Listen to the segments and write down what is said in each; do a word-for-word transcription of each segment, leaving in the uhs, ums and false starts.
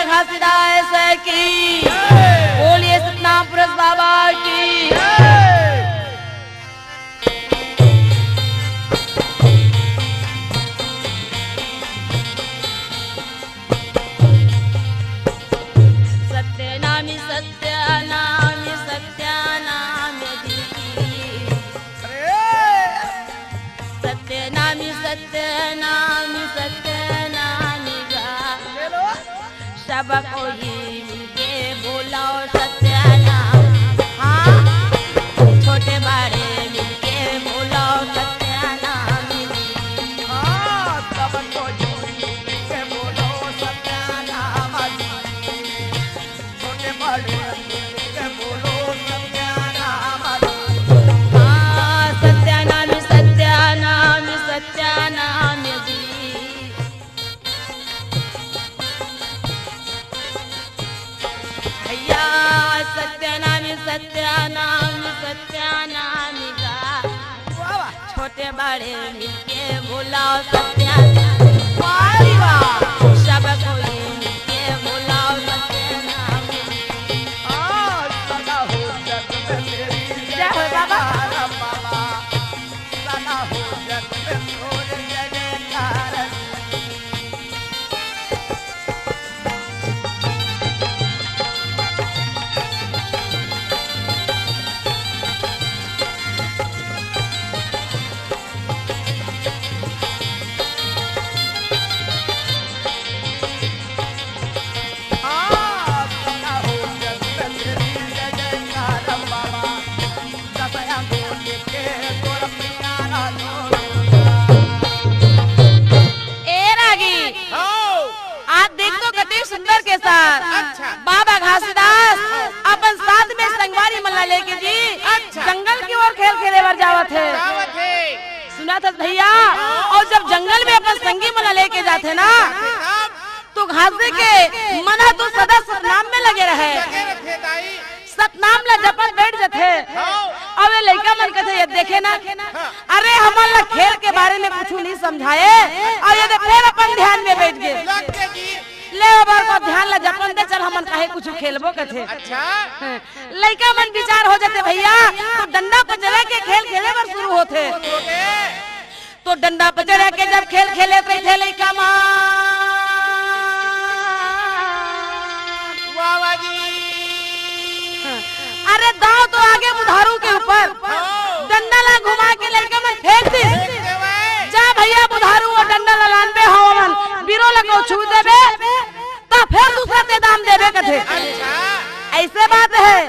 घासीदास की। बोलिए सतनाम पुरुष बाबा की। सत्यनामी सत्यनामी सत्यनामी जी। सत्यनामी सत्यनामी सत्यनामी गा। सब कोई मिलके बोलो सत्यनाम। हाँ, छोटे बड़े मिलके बोलो सत्यनाम। हाँ, सब कोई मिलके बोलो सत्यनाम। छोटे बड़े मिलके बोलो सत्यनाम। हाँ, सत्यनाम, सत्यनाम, सत्यनाम जी। भैया सत्यनामी सत्यनामी सत्यनामी गा। वाह, वाह। छोटे बड़े मिलके बोलाओ सत्यनामी। वाह रे वाह। सब कोई मिलके बोलाओ सत्यनामी। हाँ, सदा हो जग में तेरी जय हो बाबा। जयकारा बाबा। सदा हो जग में तोरे जयकारा। ए रागी, हाँ। आज देख तो कते सुंदर के साथ अच्छा। बाबा घासीदास हाँ। अपन साथ में संगवारी मन ला लेके जी अच्छा। जंगल की ओर खेल खेले बर जावत हे। जावत हे। सुनत हस भैया, हाँ। अउ जब जंगल में अपन संगी मन ला लेके जाथे ना, तब? तो घासी के मन ह तो सदा सतनाम में लगे रहे। लगे रखे दाई। सतनाम ला जपत बइठ जथे। हाँ। अउ ए लइका मन कथे, "ये देखे ना, हाँ। अरे हमन ला खेल के बारे में कुछु नइ समझाए, अउ ये दे फेर अपन ध्यान में बइठ गे।" लग गे जी। ले ओबर को ध्यान ला जपन दे, चल हमन काहे कुछु खेलबो कथे। अच्छा। हाँ। लइका मन बिचार हो जथे भैया, तो डंडा पचरा के खेल खेले बर सुरू होथे। होथे। तो डंडा पचरा के जब खेल खेले रहिथे लइका मन। वाह, वाह जी। अरे दांव तो आगे बुधारू के ऊपर। हाँ। डंडा ला घुमा के लइका मन फेंक दिस। फेंक देवे। जा भैया बुधारू वो डंडा ला लानबे हवा मन। बीरो ला को छू देबे। त फेर दूसरा ते दाम देबे कथे। अच्छा। अइसे बात हे।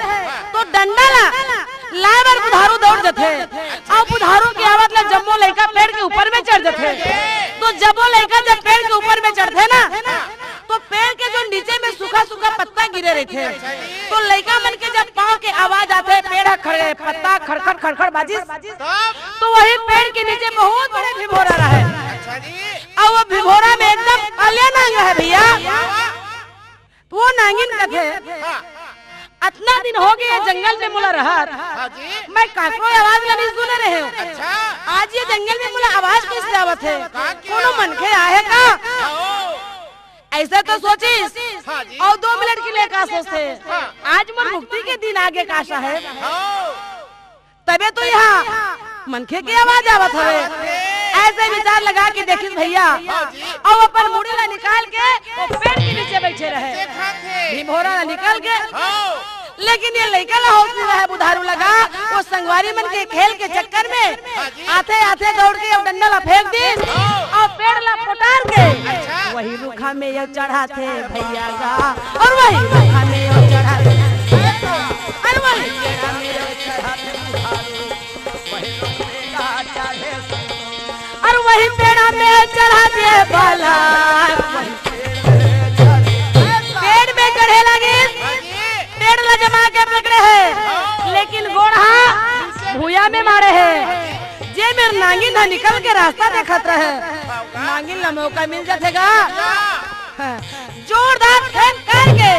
तो डंडा ला लाय बर बुधारू दउड़ जथे। अउ बुधारू के आवत ले जम्मो लइका पेड़ के ऊपर में चढ़ जथे। तो जम्मो लइका जब पेड़ के ऊपर में चढ़थे ना, तो पेड़ के जो नीचे में सूखा सूखा पत्ता गिरे रहिथे, तो लइका मन के जब पाँव के आवाज आथे, पेड़ ह खड़-, पत्ता खड़खड़ खड़खड़ बाजिस, तब? तो वही पेड़ के नीचे बहुत बड़े भिभोरा रहे। अच्छा जी। अउ वो भिभोरा में एकदम कालिया नांग हे भैया। वाह। वो नांगिन कथे, हाँ। "अतना दिन हो गे जंगल में मोला रहत, हाँ जी। मैं काकरो आवाज ला नइ सुने रहेंव। अच्छा। आज ये जंगल में मोला आवाज कइसे आवत हे? का किया? कोनो मनखे आहे का?" हाँ। अइसे तो सोचिस, हाँ जी। अउ दो मिनट के लिए का सोचथे? हाँ। आज मोर मुक्ति के दिन आगे का साहेब। हाँ। तभे तो इहाँ मनखे के आवाज आवत हवे। अइसे विचार लगा के देखिस भैया, हाँ जी। अउ अपन मुड़ी ला निकाल के वो पेड़ के नीचे बइठे रहे। देखत हे। भिभोरा ला निकल के। हाँ। लेकिन ये लइका ला होश नइ रहे, बुधारू लगा, वो संगवारी मन के खेल के चक्कर में हाँ जी। आथे आथे दउड़ के वो डंडा ला फेंक दिस हाँ। अउ पेड़ ला पोटार के अच्छा। वही रूखा में ये चढ़ाथे भैया गा, अउ वही रूखा में ये चढ़ाथे, अउ वही पेड़ा में ये चढ़ाथे बुधारू, वही रूखा में ये चढ़ाथे। अउ वही पेड़ा में चढ़ाथे बालक। पेड़ में चढ़े लगिस, पेड़ ला जमा के पकड़े हे, लेकिन गोड़ हा भुइयां में मारे हे। जे मेर नांगिन हा निकल के रास्ता देखत रहे, नांगिन ला मौका मिल जाथे गा। हाँ, जोरदार फेंक करके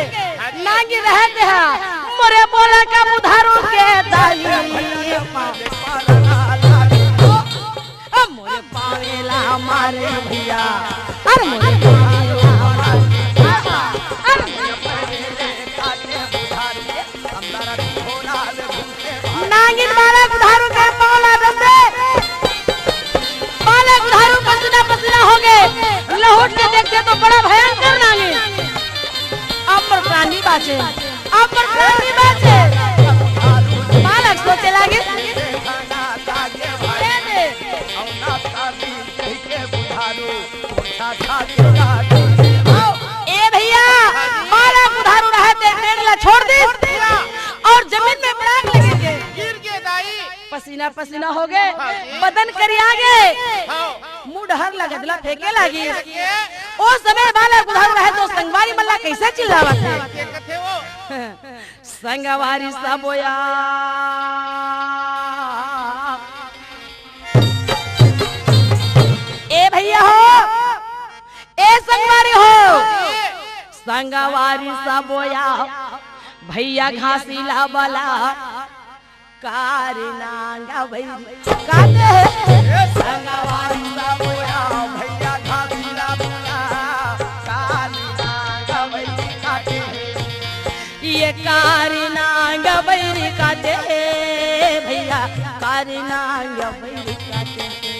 नांगिन रहे ते हा, मोरे बोला का बुधारू के दाई। अरे मोरे पावेला मारे भैया, अरे मोरे पावेला मारे, अरे बड़ा भयंकर नांगिन। अमर प्राणी बाचे, अमर प्राणी बाचे। बालक सोचे लागे, ए दे। ए भैया, बालक बुधारू रहे ते पेड़ ला छोड़ दे और जमीन में पड़ाक लगे के। गिर के दाई। पसीना पसीना हो गए, हाँ जी। बदन करिया गए, हाँ। मुंह डहर लगत ला फेंके लागी। फेंके। ओ समय बालक बुधारू रहे तो संगवारी मन ला कैसे चिल्लावत हे? के कथे वो? संगवारी सबोया। ए भैया हो, ए संगवारी हो, संगवारी सबोया, भैया घासी ला बला, कारी नांगा भैरी काटे हे। ए संगवारी सबोया, भैया घासी ला बला, कारी नांगा भैरी काटे हे। ये कारी नांग बैरी काटे हे भैया, कारी नांग बैरी काटे हे।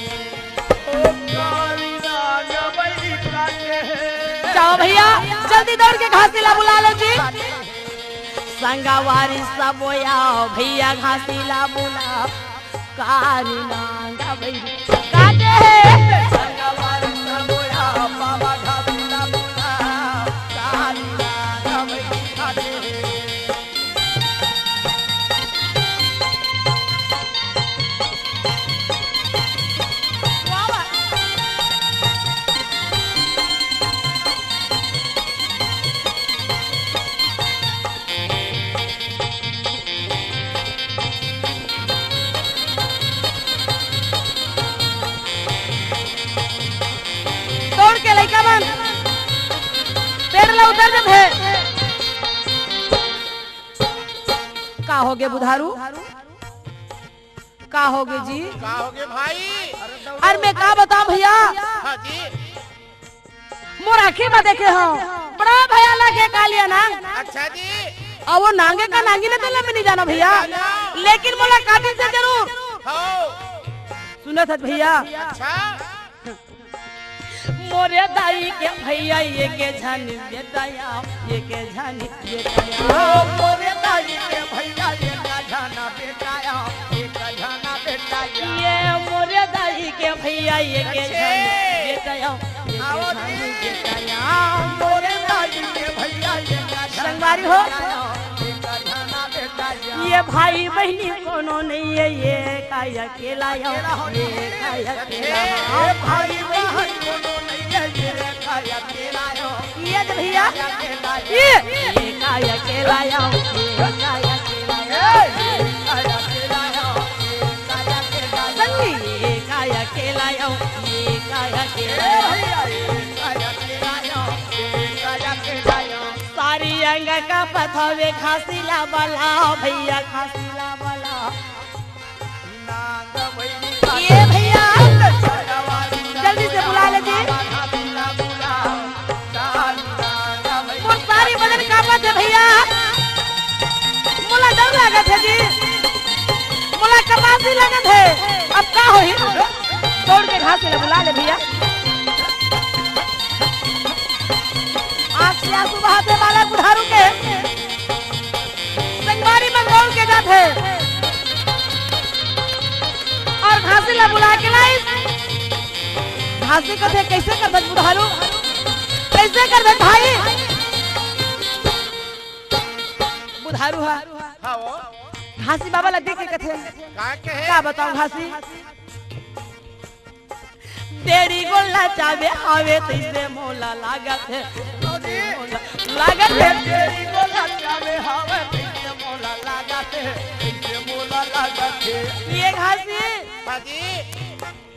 ओ कारी नांग बैरी काटे हे। जाओ भैया, जल्दी दौड़ के घासी ला बुला लो जी। संगवारी सबोया भैया घासी ला बुला। कारी नांगा बैरी काटे हे। संगवारी सबोया बाबा घासी ला बुला। कारी नांगा बैरी काटे हे। दौड़ के लइका मन पेड़ ला उतर जथे। का होगे बुधारू? का होगे जी? का होगे भाई? अरे मैं का बताऊं भैया, हाँ जी। मोर आँखी में देखे हंव, बड़ा भया लागे कालिया नांग। अच्छा जी। अब वो नांगे का नांगी ने तेला मैं नहीं जाना भैया, लेकिन मोला काटिस जरूर। हाँ। सुनत हस भैया? अच्छा। मोरे दाई के भैया एक झन बेटा आव, एक झन बेटा आव। ओ मोरे दाई के भैया एक झन बेटा आव, एक झन बेटा आव। ये मोरे दाई के भैया एक झन बेटा आव, एक झन बेटा आव। मोरे दाई के भैया एक झन संगवारी हो। ये भाई बहिनी कोनो नहीं है, ये काय अकेला आव, ये काय अकेला आव। भाई बहिनी कोनो नहीं है, ये काय अकेला आव। ये दे भैया, ये, ये काय अकेला आव, ये काय अकेला आव। संगी, ये काय अकेला आव, ये काय अकेला आव। सारी अंग कांपत हवे घासी ला बला, भैया घासी ला बला। ये भैया, जल्दी से बुला ले जी। मोर सारी बदन कांपत हे भैया, मोला डर लागत हे जी, मोला कपासी लागत हे। अब का होही? दौड़ के घासी ला बुला ले भैया। आँख से आंसू बहाथे बालक बुधारू के। संगवारी मन दौड़ के जाथे अउ घासी ला बुला के लाइस। घासी कथे, "कैसे करबे बुधारू? कैसे करबे भाई?" बुधारू हा। हाँ वो। घासी बाबा ला देख के कथे, का कहे? का बताओ घासी? तेरी गोला चाबे हवे तैसे मोला लागत हे। लागत हे। तेरी गोला चाबे हवे तैसे मोला लागत हे, तैसे मोला लागत हे। ये घासी। हाँ जी।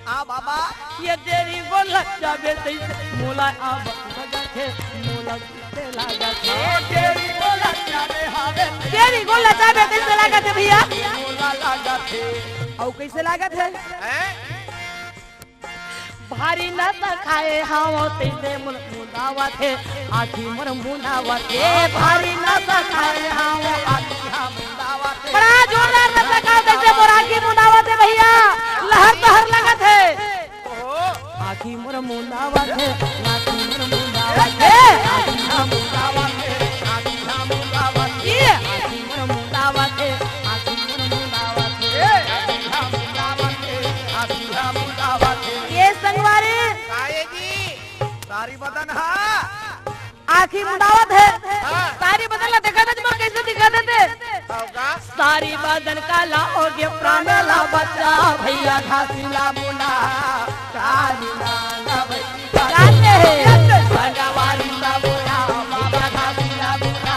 आ बाबा। ये तेरी गोला चाबे तैसे मोला अब लागत हे, मोला लागत हे। तेरी गोला चाबे हवे। तेरी गोला चाबे तैसे लागत हे भैया। मोला लागत हे। अउ कैसे लागत हे? हैं? भारी नशा खाए हवं तैसे मोर मुंदावत हे, आँखी मोर मुंदावत हे। भारी नशा खाए हवं, आँखी हा मुंदावत हे। बड़ा जोरदार नशा खाओ तैसे मोर आँखी मुंदावत हे भैया, लहर तहर लगत हे। ओहो। आँखी मोर मुंदावत हे, आँखी मोर मुंदावत आँखी मुंदावत हे। हाँ। सारी बदन ला देखा था, कइसे दिखा देते। होगा। सारी बदन काला होगे, प्राण ला बचा, भैया घासी ला मुना, काली नांगा भैया। गाते हैं। संगवारी ला मुना, भैया घासी ला मुना,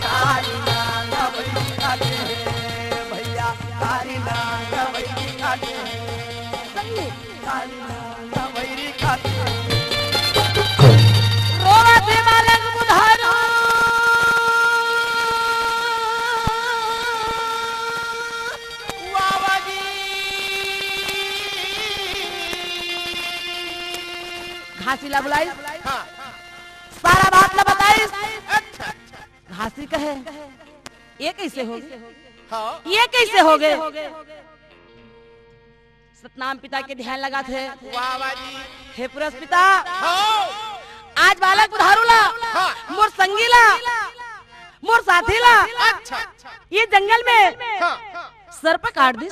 काली नांगा भैया गाते हैं, भैया काली नांगा भैया गाते हैं। संगीत। रोवत हे बालक बुधारू। वाह, वाह जी। घासी ला बुलाइस। हाँ। सारा बात ला बताइस। अच्छा, अच्छा। घासी कहे, ये कइसे होगे? हाँ। ये कइसे होगे? सतनाम पिता के ध्यान लगाथे। वाह, वाह जी। हे पुरस पिता, हाँ। आज बालक बुधारू ला, हाँ। मोर संगी ला, मोर साथी ला, अच्छा। ये जंगल में हाँ। सर्प काट दिस,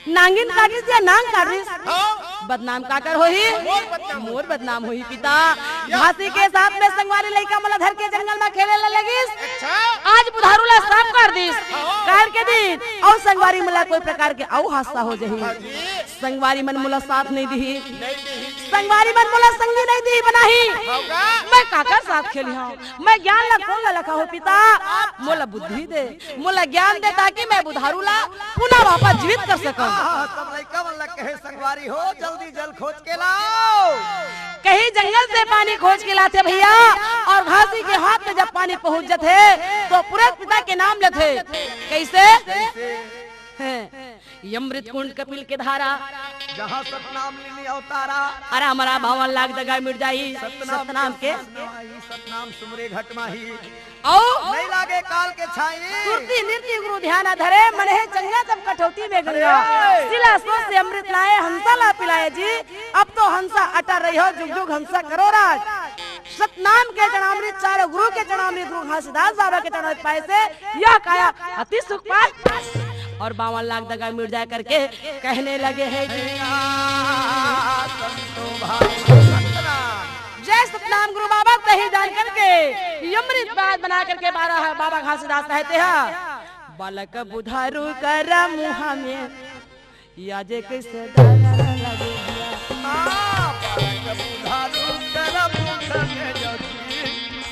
नांगिन काट दिस या नांग काट दिस। हाँ। बदनाम काकर होही? मोर बदनाम होही। मोर बदनाम होही पिता। या। घासी के साथ में संगवारी लइका मन ला धर के जंगल में खेले ला लगिस। अच्छा। आज बुधारू ला सांप काट दिस। हाँ। काल के दिन अउ संगवारी मन ला कोई प्रकार के अउ हादसा हो जाही। हाँ जी। संगवारी मन मोला साथ नहीं दिही। नहीं दिही। संगवारी मन मोला संगी नहीं दिही बनाही। होगा। मैं काकर साथ खेलिहौं? मैं ज्ञान ला कोन ला लखा हो पिता? मोला बुद्धि दे, मोला ज्ञान दे, ताकि मैं बुधारू ला पुनः वापस जीवित कर सकौं। हाँ, सब लइका मन ला कहे संगवारी हो, जल्दी जल खोज के लाओ। कहीं जंगल से पानी खोज के लाथे भैया, और घासी के हाथ में जब पानी पहुंच जाथे, तो पुरस पिता के नाम लेथे। कइसे? कैसे? हैं। ये अमृत कुंड कपिल के धारा। जहाँ सतनाम लीनी अवतारा। अरे हमारा बावन लाख दगा मिट जाही। सतनाम सतनाम के के। सतनाम सुमरे घट माही। अउ नहीं लागे काल के छाई। सुरती नृत्य गुरु ध्यान धरे, मन हे चंगा जब कठौती में गंगा। अरे! सिला सोच से अमृत लाए, हंसा ला पिलाए जी। अब तो हंसा अटा रही हो, जुग जुग हंसा करो राज। सतनाम के चरणामृत, चारों गुरु के चरणामृत, गुरु घासीदास बाबा के चरणामृत पाए से यह काया अति सुख पाए। और बावन लाख दगा मिट जाए करके कहने लगे हैं जी। जय सतनाम गुरु बाबा, तही जान करके ये अमृत बात बना करके बारह बाबा घासीदास कहते हैं, बालक बुधारू कर मुँह में या जे कइसे डाला लगे भैया। हाँ, बालक बुधारू कर मुँह में या जे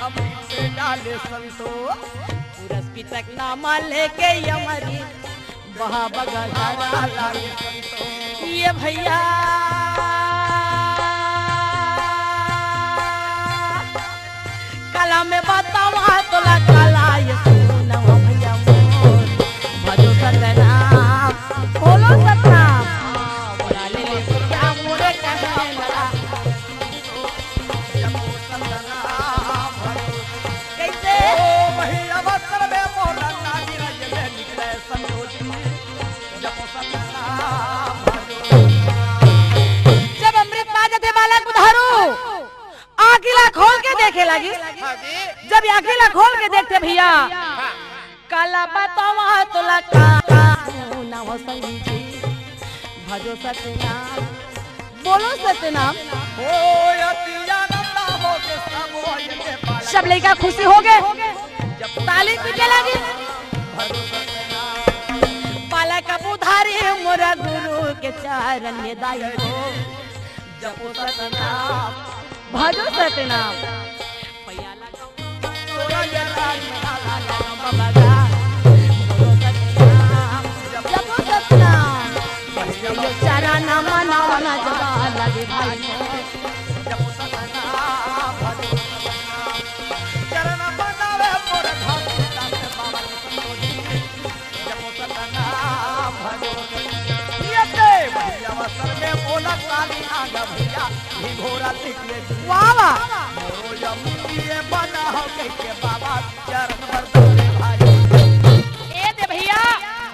अमृत से डाले संतोष। पुरस पिता के नाम लेके ये अमृत बहा बगल डाला लगे संतोष। ये भैया। कला में बतावा तोला कला, ये सुनवा भैया मोर, भजो सतनाम, बोलो सतनाम। बोला ले ले सुरता मोरे कहने लगा। कैसे? ओ भैया, अवसर में मोर नानी रंग में निकले संतोषी। जब अमृत पा जाथे बालक बुधारू, आँखी ला खोल के देखे लगिस। हाँ जी। जब आँखी ला खोल के देखथे भैया, हाँ। काला बतावा तोला का, का, ना हो संगी जी, भजो सतनाम, बोलो सतनाम। हो अति आनंद हो के सब हो ये बालक। सब लइका खुशी हो गए, जब ताली पीटे लगिस। भजो सतनाम। बालक बुधारी मोरा गुरु के चरण में दाई हो। जपो सतनाम। भजो सतनाम। भैया लगा। तोरा ये राज में आला लगा बाबा गा। भजो सतनाम। जपो सतनाम। भैया चरण मनावा ना जगा लगे भाई। जपो सतनाम। भजो सतनाम। चरण मनावे मोर घाट दास बाबा के संतोषी। जपो सतनाम भजो। ये दे भैया अवसर में बोला काली आगा भैया, भी घोड़ा निकले। वाह, वाह। मोरो यमुनिये बना हो कह के बाबा चरण बर बोले भाई। ए दे भैया।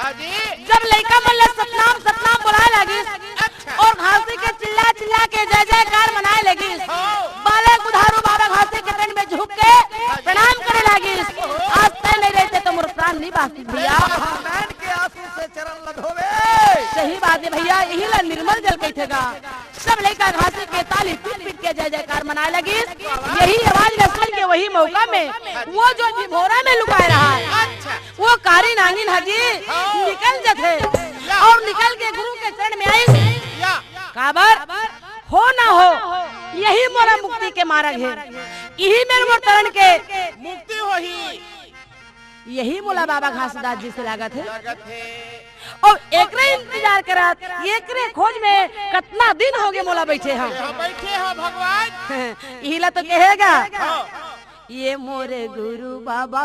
हाँ जी। जब लइका मन ला सतनाम, सतनाम बोलाए लागिस, अच्छा। और घासी के चिल्ला चिल्ला के जय जयकार मनाए लगिस। हाँ। बालक बुधारू बाबा घासी के पेट में झुक के प्रणाम करे लागिस। आज तैं नहीं रहते तो मोर प्राण नहीं बांचती भैया। नैन के आंसू से चरण ल धोवे। सही बात है भैया, यही ला निर्मल जल कहिथे गा। सब लइका घासी के ताली पीट पीट के जय जयकार मनाए लगिस। यही आवाज ला सुन के वही मौका में वो जो भिभोरा में लुकाए रहा है, अच्छा। वो कारी नांगिन ह जी हाँ। निकल जथे या। और निकल के गुरु के चरण में आई। या। काबर? हो ना हो, यही मोरा मुक्ति के मार्ग हे, यही मेर मोर तरन के मुक्ति होही। यही मोला बाबा घासीदास जी से लागत हे। लागत हे। अउ एकरे इंतजार करत, एकरे खोज में कतना दिन होगे मोला बइठे हंव। यहाँ बइठे हंव भगवान। इही ला तो कहेगा। हाँ। ये मोरे गुरु बाबा,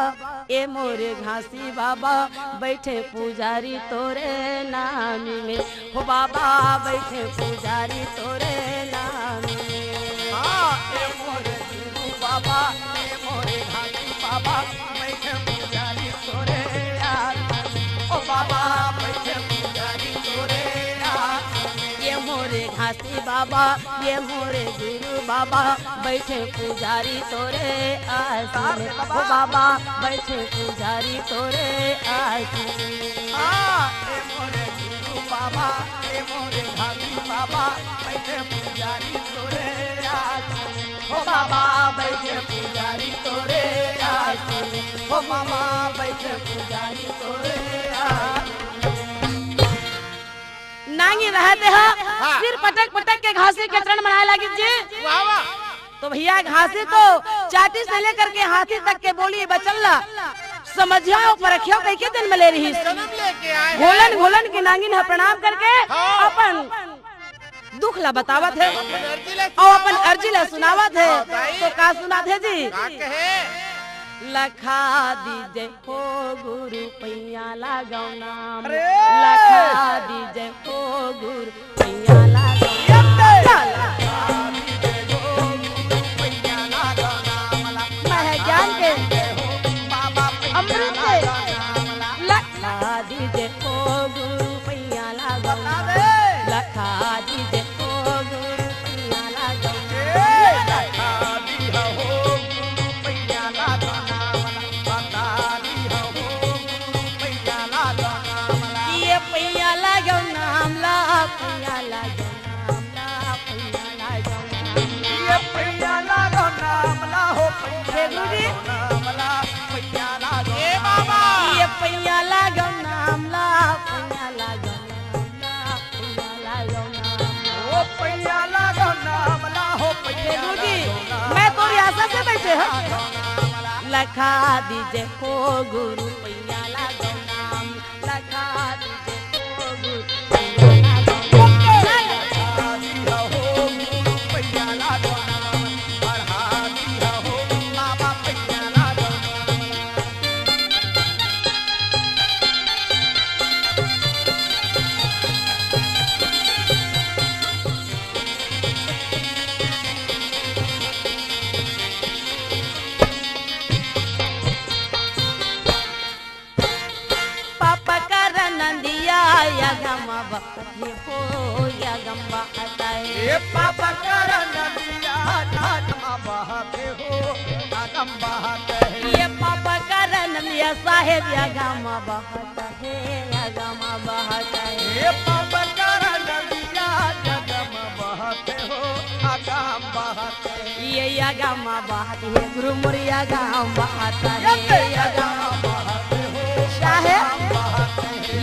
ये मोरे घासी बाबा, बइठे पुजारी तोरे नाम में। हो बाबा, बइठे पुजारी तोरे नाम में। हाँ, ए मोरे गुरु बाबा, ए मोरे घासी बाबा, बइठे पुजारी तोरे आसन। ओ बाबा, बइठे पुजारी तोरे आसन। ये मोरे घासी बाबा, ये मोरे गुरु बाबा, बइठे पुजारी तोरे आसन। ओ बाबा, बइठे पुजारी तोरे आसन। हाँ, ए मोरे गुरु बाबा, ए मोरे घासी बाबा, बइठे पुजारी तोरे आसन। हो बाबा, बइठे पुजारी तोरे आसन। हो बाबा, बइठे पुजारी तोरे आसन। नांगी रहते ह, हाँ। सिर पटक पटक के घासी के चरण मनाए लागिस जी। वाह, वाह। तो भइया, घासी तो चाटी से लेकर के हाथी तक के बोली बचन ला समझिया अउ परखिया कहिके जन्म ले रहिस। जन्म लेके आए हैं। घोलन घोलन के नांगिन ह प्रणाम करके हाँ। अपन दुख ला बतावत हे अपन अर्जी ला अउ अपन अर्जी ला सुनावत हे। हाँ, दाई। तो का सुनात हे जी? का कहे? लखा दीजे हो गुरु पैया लागव नाम। अरे! लखा दीजे हो गुरु पैया लागव नाम। ये ते! लखा दीजे हो गुरु पैया लागव नाम। मैं ज्ञान के अमृत से लखा दीजे हो गुरु पैया लागव नाम। लखा दीजे हो गुरु पैया लागव नाम। ये पैया लागव नाम ला, पैया लागव नाम ला, पैया लागव नाम ला। ये पैया लागव नाम ला हो, पैया लागव नाम ला, पैया लागव नाम ला। ए बाबा। ये पैया लागव नाम ला, पैया लागव नाम ला, पैया लागव नाम ला। ओ पैया लागव नाम ला हो, पैया लागव नाम ला। मैं तोर आशा से बइठे हंव। लखा दीजे हो गुरु पैया लागव नाम। पापा कर नंदिया, या गम बहत हे हो, या गम बहत हे। ए पापा कर नंदिया, या गम बहत हे हो, या गम बहत हे। ये पापा कर नंदिया साहेब, या गम बहत हे, या गम बहत हे। ए पापा कर नंदिया, या गम बहत हे हो, या गम बहत हे। ये या गम बहत हे, गुरु मोर या गम बहत हे, या गम बहत हे हो। साहेब,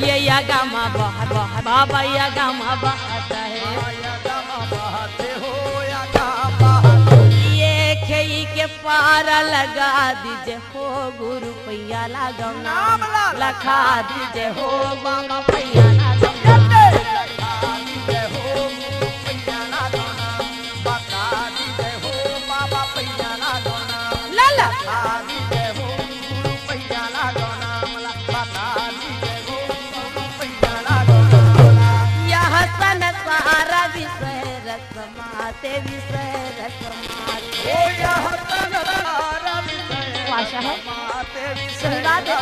ये या गम बहत, बहत, बाबा या गम बहत हे। ये खेई के पार लगा दीजे हो गुरु पैया लागव नाम। लखा दीजे हो गुरु पैया लागव नाम। ला ला। यह संसार विषय रस माते, विषय रस माते। वाह, साहेब। सुनवा दे।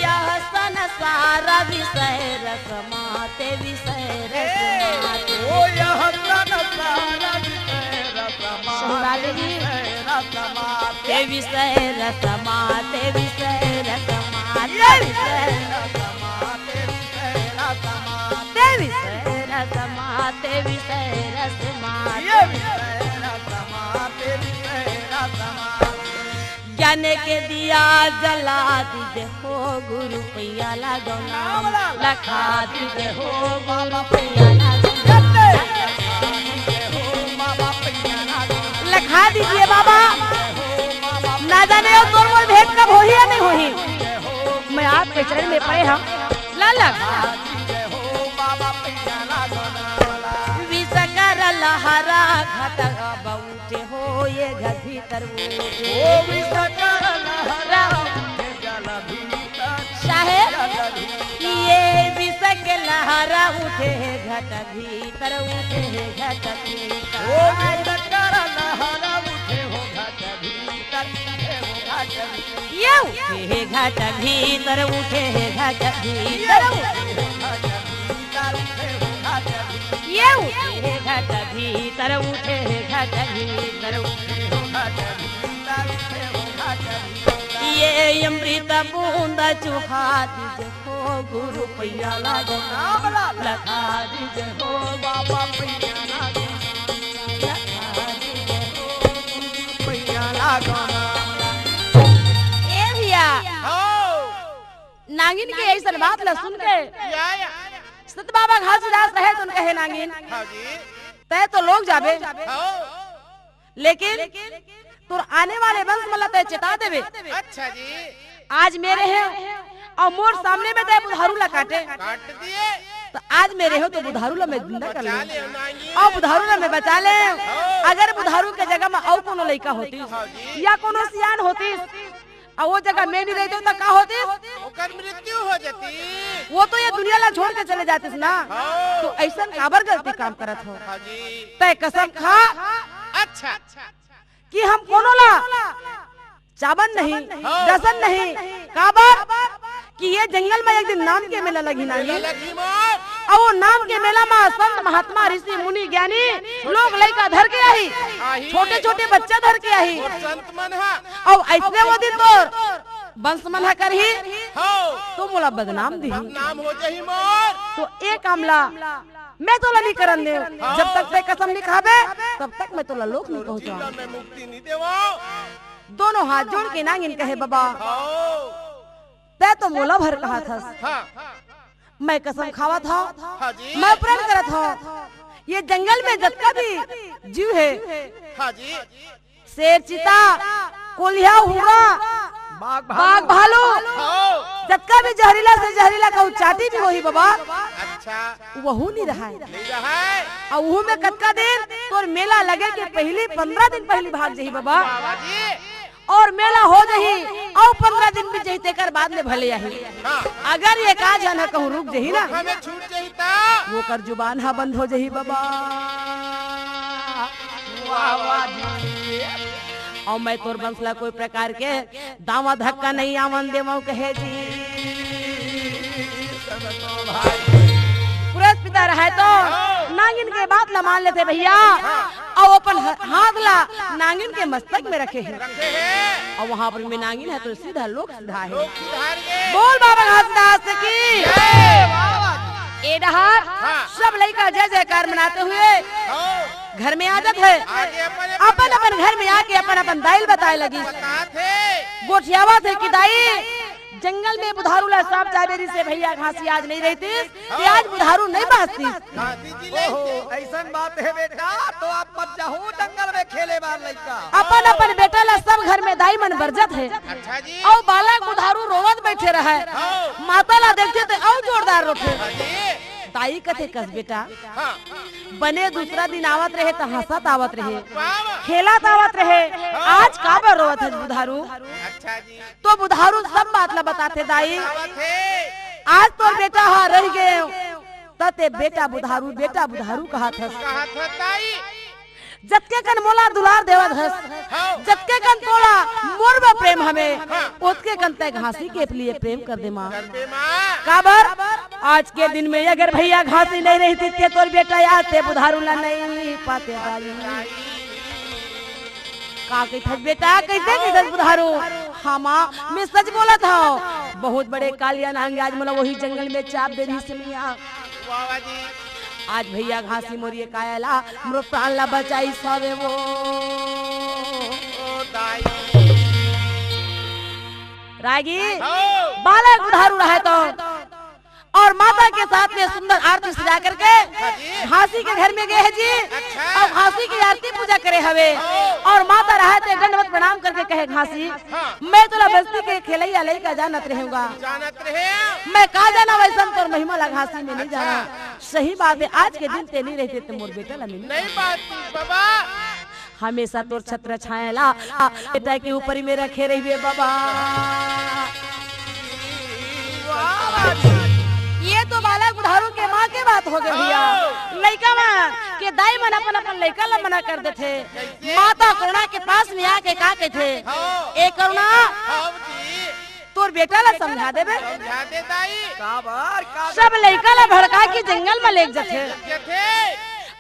यह संसार विषय रस माते, विषय रस माते। सुनवा दे जी। ते विषय रस माते, विषय रस माते, विषय रस माते। ते विषय रस माते, विषय रस माते। अने के दिया जला दीजे हो गुरु पैया लागो ना, लखा दीजे हो बाबा पैया लागो ना। लखा दीजिए बाबा, ना जाने अब तोर मोर भेंट कब होही या नहीं होही। मैं आपके चरण में पड़े हँव। ला ला। विष कर लहरा घट अब उठे हो ये घर भीतर उठे। ओ विष कर लहरा उठे जल भीतर। साहेब, ये विष के लहरा उठे हे घट भीतर, उठे हे घट भीतर। ओ विष कर लहरा उठे हो घट भीतर, उठे हो घट भीतर। ये उठे हे घट भीतर, उठे हे घट भीतर, उठे हे घट भीतर। ये उठे हे घट भीतर, उठे हे घट भीतर। ये अमृत बूंद चुहा दीजे हो गुरु पैया लागो ना, लखा दीजे हो बाबा पैया लागो ना, लखा दीजे हो गुरु पैया लागो ना। ए भैया, हो। नागिन के ऐसन बात ला सुन के या, या। सत बाबा घासीदास रहे तो उनका, "हे नागिन, हाँ जी। तय तो लोग जाबे, हाँ। लेकिन तोर आने वाले वंश मन ला तय चेता देबे।" अच्छा जी। आज मैं रहेंव अउ मोर सामने में तय बुधारू ला काटे, काट दिए। तो आज मैं रहेंव तो बुधारू ला मैं जिंदा कर बचा लेंव। ले नागिन। अउ बुधारू ला मैं बचा लेंव। हाँ। अगर बुधारू के जगह में अउ कोनो लइका होतिस हाँ जी। या कोनो सियान होतिस, अउ वो जगह में नहीं रहतेंव तो का होतिस? ओकर मृत्यु हो जातिस। वो तो ये दुनिया ला छोड़ के चले जातिस ना। हाँ। तो ऐसन काबर गलती काम करत हव? हाँ जी। तय कसम खा अच्छा। कि हम कोनो ला चाबन नहीं, हाँ। डसन नहीं। काबर? कि ये जंगल में एक दिन नाम के मेला लगही ना मेला जी। लगही मार। अउ वो नाम के मेला में संत महात्मा ऋषि मुनि ज्ञानी लोग लइका धर के आही, आही। छोटे-छोटे बच्चा धर के आही। अउ संत मन ह। अउ अइसने वो दिन तोर वंश मन ह करही, हो। तो मोला बदनाम दिही। बदनाम हो जाही मोर। तो ए काम ला मैं तोला नहीं करन देंव। हो। जब तक तय कसम नहीं खाबे, तब तक मैं तोला लोक नहीं पहुंचाऊं। मैं मुक्ति नहीं देवंव। दोनों हाथ जोड़ के नागिन कहे, "बाबा, हो। तय तो मोला भर कहाथस। हाँ। मैं कसम खावत हंव, हाँ जी। मैं प्रण करत हंव, ये जंगल में जतका भी जीव हे, हाँ जी। शेर, चीता, कोलिहा, हुर्रा, बाघ, बाघ, भालू, हाँ। जतका भी जहरीला से जहरीला कहूँ चांटी भी होही बाबा, अच्छा। वहू नहीं रहय। नहीं रहय। अउ वहू में कतका दिन तोर मेला लगे के पहिली पंद्रह दिन पहिली भाग जाही बाबा। बाबा जी। अउ मेला हो जाही, अउ पंद्रह दिन बीत जाही, तेकर बाद ले भले आही। हाँ। अगर ये का झन ह कहूँ रुक जाही ना, हमें छूट जाही ता। ओकर जुबान ह बंद हो जाही बाबा। वाह, वाह जी। अउ मैं तोर वंश ला कोई प्रकार के दावा धक्का नहीं आवन देवंव कहे जी। पुरस पिता रहय तो हाँ। नागिन के बात ला मान लेथे भैया। हाँ। अउ अपन ह-, हाथ ला नागिन के मस्तक में रखे हे। रखे हे। अउ वहाँ पर में नागिन ह तो सीधा लोक सुधार हे। लोक सुधार गे। बोल बाबा घासीदास की। जय बाबा। ए डहर हाँ। सब लइका जय जयकार मनाते हुए हाँ। घर में आ जात हे। आगे अपन अपन अपन घर में आके अपन अपन दाई ल बताय लगिस। बताथे। गोठियावत हे कि दाई, जंगल में बुधारू ला सांप चाबे रिहिसे भैया, घासी आज नहीं रहतिस, ते आज बुधारू नहीं बांचतिस। घासी जी ले ओहो, अइसन बात हे बेटा, तो आप मत जाहू जंगल में खेले बार लइका। अपन अपन बेटा ला सब घर में दाई मन बरजत हे। अच्छा जी। अउ बालक बुधारू रोवत बइठे रहय। हाँ। माता ला देखथे ते अउ जोरदार रोथे। हाँ जी। दाई कथे, "कस बेटा, हाँ। बने दूसरा दिन आवत रहे त हंसत आवत रहे, वाह, वाह। खेलत आवत रहे, हाँ। आज काबर रोवत हस बुधारू?" अच्छा जी। तो बुधारू सब बात ला बताथे दाई। बतावत हे। आज तोर बेटा ह रहि गे, त ते बेटा बुधारू, बेटा बुधारू कहत हस। कहत हस दाई। जतके कन मोला दुलार देवत हस, हाँ। जतके कन तोला मोर बर प्रेम हवे, हाँ। ओतके कन तैं घासी के लिए प्रेम कर दे माँ। कर दे माँ। काबर? आज के दिन में अगर भैया घासी नहीं रहतिस ते तोर बेटा आज ते बुधारू ला नहीं पाते दाई। का कहिथस बेटा, कइसे कहिथस बुधारू? हाँ माँ, मैं सच बोलत हंव। बहुत बड़े कालिया नांग आज मोला वही जंगल में चाब दे रिहिसे मइया। वाह, वाह जी। आज भैया घासी मोर ये काया ला, मोर प्राण ला बचाइस हवे वो। ओ दाई। रागी, हाँ। बालक बुधारू रहे तो और माता के साथ में सुंदर आरती सजा करके हाँ जी। घासी के घर में गए हैं जी। अच्छा। और घासी की आरती पूजा करे हवे हाँ। और माता रहे ते दंडवत प्रणाम करके कहे, "घासी, हाँ। मैं तोला बस्ती के खेलैया लइका जानत रहूंगा। जानत रहे। मैं का जाना वैसन तोर महिमा ला घासी में नहीं अच्छा। जाना। सही बात है, आज के दिन ते नहीं रहते तो मोर बेटा ला मिली नहीं बात बाबा। हमेशा तोर छत्र छाया ला बेटा के ऊपर में रखे रहिबे बाबा।" ये तो बालक बुधारू के माँ के बात हो गई भैया। हाँ। लइका मन के दाई मन अपन अपन लइका ला मना कर देथे। कैसे? माता करुणा के पास में आके का कहथे? हाँ। "ए करुणा, हाँ जी। तोर बेटा ला समझा देबे।" समझा दे दाई। काबर, काबर? सब लइका ला भड़का के जंगल में लेग जथे। जथे।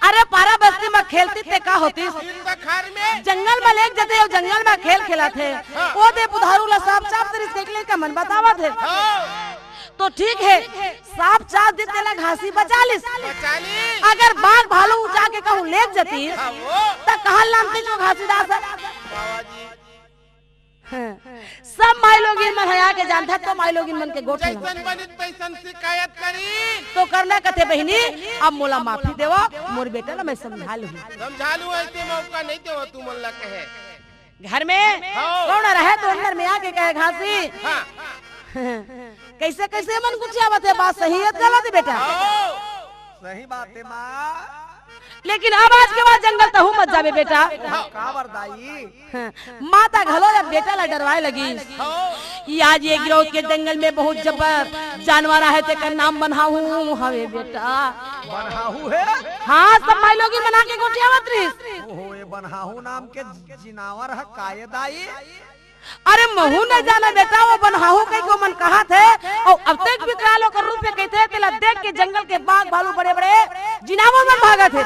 अरे पारा बस्ती में खेलती ते का होती? दिन बखार में। जंगल में लेग जथे, अउ जंगल में खेल खेलत हे। हाँ। ओ दे बुधारू ला सांप चाब तरिस के लइका मन बतावत हे। हाँ। तो ठीक है, सांप चाब दे तेला घासी बचा लिस। बचा लिस। अगर बाघ भालू जाके कहूँ लेग जती, हाँ, वो। त कहाँ लानती जो घासीदास है? बाबा जी। हाँ। सब माई लोगिन मन ह आके जानथे, तो माई लोगिन मन के गोठ में। जैसन बनिस तैसन शिकायत करी। तो करना कथे बहिनी, अब मोला माफी देवा, मोर बेटा ला मैं समझा लूँ। समझा लूँ, ऐसे मौका नहीं देवा तू मन ला कहे। घर में हाँ। कौन रहे तो अंदर में आके कहे, "घासी।" हाँ। कैसे, कैसे मन गुठियावत हे, बात सही है, गलत है बेटा? हाँ। सही बात है माँ। लेकिन अब आज के बाद जंगल तहू मत जाबे बेटा। हाँ। काबर दाई? हाँ, माता घलो जब बेटा ला डरवाए लगी, हाँ। ये आज ये गिरौद के जंगल में बहुत जबर जानवर आहे, तेकर नाम बनहाहू हवे बेटा। बनहाहू है? हाँ, सब माई लोगिन बना के गोठियावत रहिस। ओहो, ये बनहाहू नाम के जिनावर ह का ये दाई? अरे महू न जाना बेटा, वो बनहाहू कहिके ओमन कहत हे, अउ अब तक विकराल ओकर रूप में कहिथे, तेला देख के जंगल के बाघ भालू बड़े-बड़े जिनावर मन भागत हे।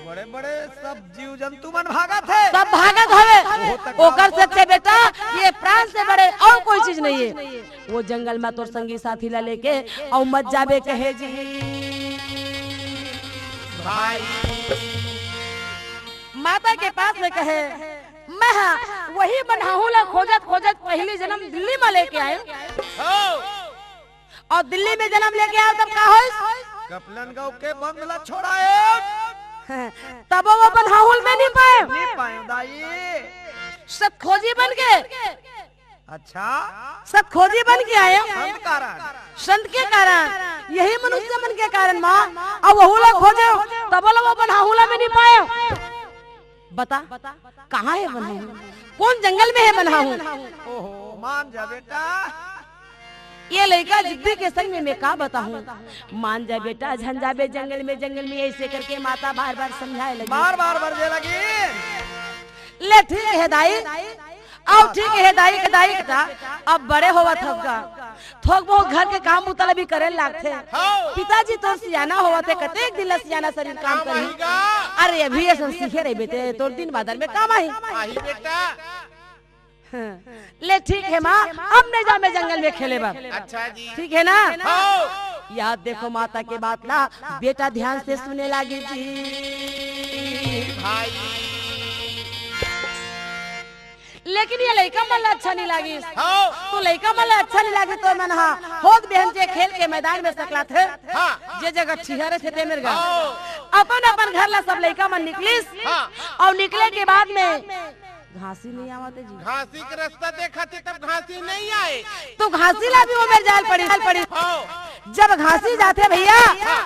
बड़े-बड़े सब जीव जंतु मन भागत हे। सब भागत हवे। ओहो, तक ओकर से अच्छे बेटा, ये प्राण से बड़े अउ कोई चीज नहीं है। वो जंगल में तोर संगी साथी ला लेके अउ मत जाबे कहे जी। भाई। माता के पास में कहे, मैं हा वही बनहाहू ला खोजत खोजत पहली जन्म दिल्ली में लेके आए। हो। अउ दिल्ली में जन्म लेके आए तब का होइस? कपलन गांव के बंद ला छोड़ाए। तब वो बनहाहू में नहीं पाए। नहीं पाए दाई। सत खोजी बन के। अच्छा। सत खोजी बन के आए। संत कारण। संत के कारण। यही मनुष्य मन के कारण माँ। अब वहू ला खोजे, तब ला वो बनहाहू ला में नहीं पाए। बता, कहाँ है बनहाहू? कौन जंगल में है बनहाहू? ओहो, मान जा बेटा। ये लइका जिद्दी के संग में मैं का बताहूँ? मान जा बेटा, झन जाबे जंगल में, जंगल में, ऐसे करके माता बार-बार समझाए लगी। बार-बार बरजे लगी। ले ठीक है दाई, अउ ठीक है दाई के दाई के ता, अब बड़े होवत हव गा। थोक बहुत घर के काम बुता ल भी करे लागथे। हाँ। पिताजी तोर सियाना होवत हे, कतेक दिन ला सियाना शरीर काम काम करही। आही गा। अरे अभी असन सीखे रहिबे ते, तोर दिन बादर में काम आही। आही बेटा। हाँ। ले ठीक है माँ, अब नहीं जाओ मैं जंगल में खेले बर। अच्छा जी। ठीक है ना? हाँ। याद देखो माता के बात ला, बेटा ध्यान से सुने लागे जी। भाई। लेकिन ये लइका मन ला अच्छा नहीं लागिस। हाँ। तो लइका मन ला अच्छा नहीं लागिस तो मन हा होत बेहन जे खेल के मैदान में सकलाथे। हाँ। जे जगह ठिहरे थे ते मेर गा। हाँ। अपन अपन घर ला सब लइका मन निकलिस। हाँ। अउ निकले के बाद में घासी नहीं आवत हे जी। घासी के रास्ता देखत हे तब घासी नहीं आए। तो घासी ला भी वो मेर जाल पड़ी, जाल पड़ी। हाँ। जब घासी जाथे भैया, हाँ।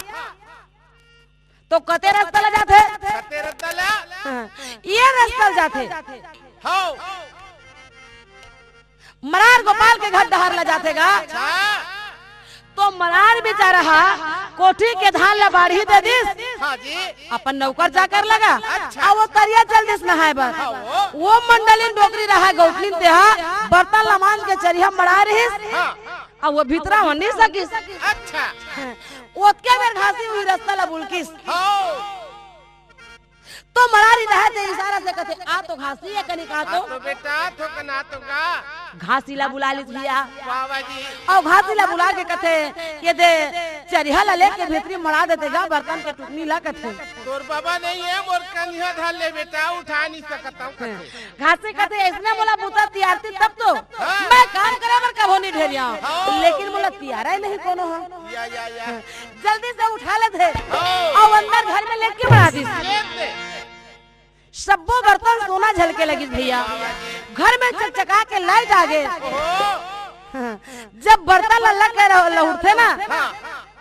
तो कते रास्ता ला जाथे? कते रास्ता ला? हाँ, ये रास्ता ला जाथे। हाँ। मरार गोपाल के घर डहर ला जाथे गा। अच्छा। तो मरार बेचारा हा कोठी के धान ला बाढ़ी दे दिस। हाँ जी। अपन नौकर चाकर लगा। अच्छा। आ वो तरिया चल दिस नहाए बर। हाँ, वो। वो मंडली नौकरी रहा गौठलिन ते हा बर्तन ला मांज के चरिहा मड़ा रहिस। हाँ। अब वो भीतरा हो नहीं सकिस। अच्छा। हाँ। ओतके बेर घासी हुई रास्ता ला बुलकिस। हाँ। तो मरारी रहे ते इशारा से कथे, "आ तो घासी है कनिक आ तो।" आ तो बेटा, थोकन आ तो गा। घासी ला बुला लिस भैया। वाह, वाह जी। अउ घासी ला बुला के कथे, "ये दे, चरिहा ला लेके भीतरी मड़ा देते गा, बर्तन के टुकनी ला," कथे। तोर बाबा नहीं है, मोर कनिहा धर ले बेटा, उठा नहीं सकत हूँ कथे। घासी कथे, "इसने मोला बूता तियारती तब तो हाँ। मैं काम करे बर होनी ढेरिया, हाँ। लेकिन मोला तियारा ही नहीं कोनो ह। या, या, या। जल्दी से उठा लेथे, हाँ। अउ अंदर घर में लेके बना दिस। ये दे। सब्बो बर्तन सोना झलके लगिस भैया, घर में चकचका के लाइट आ गे। ओहो। जब बर्तन ला लग के रह-, लहुटथे ना, हाँ।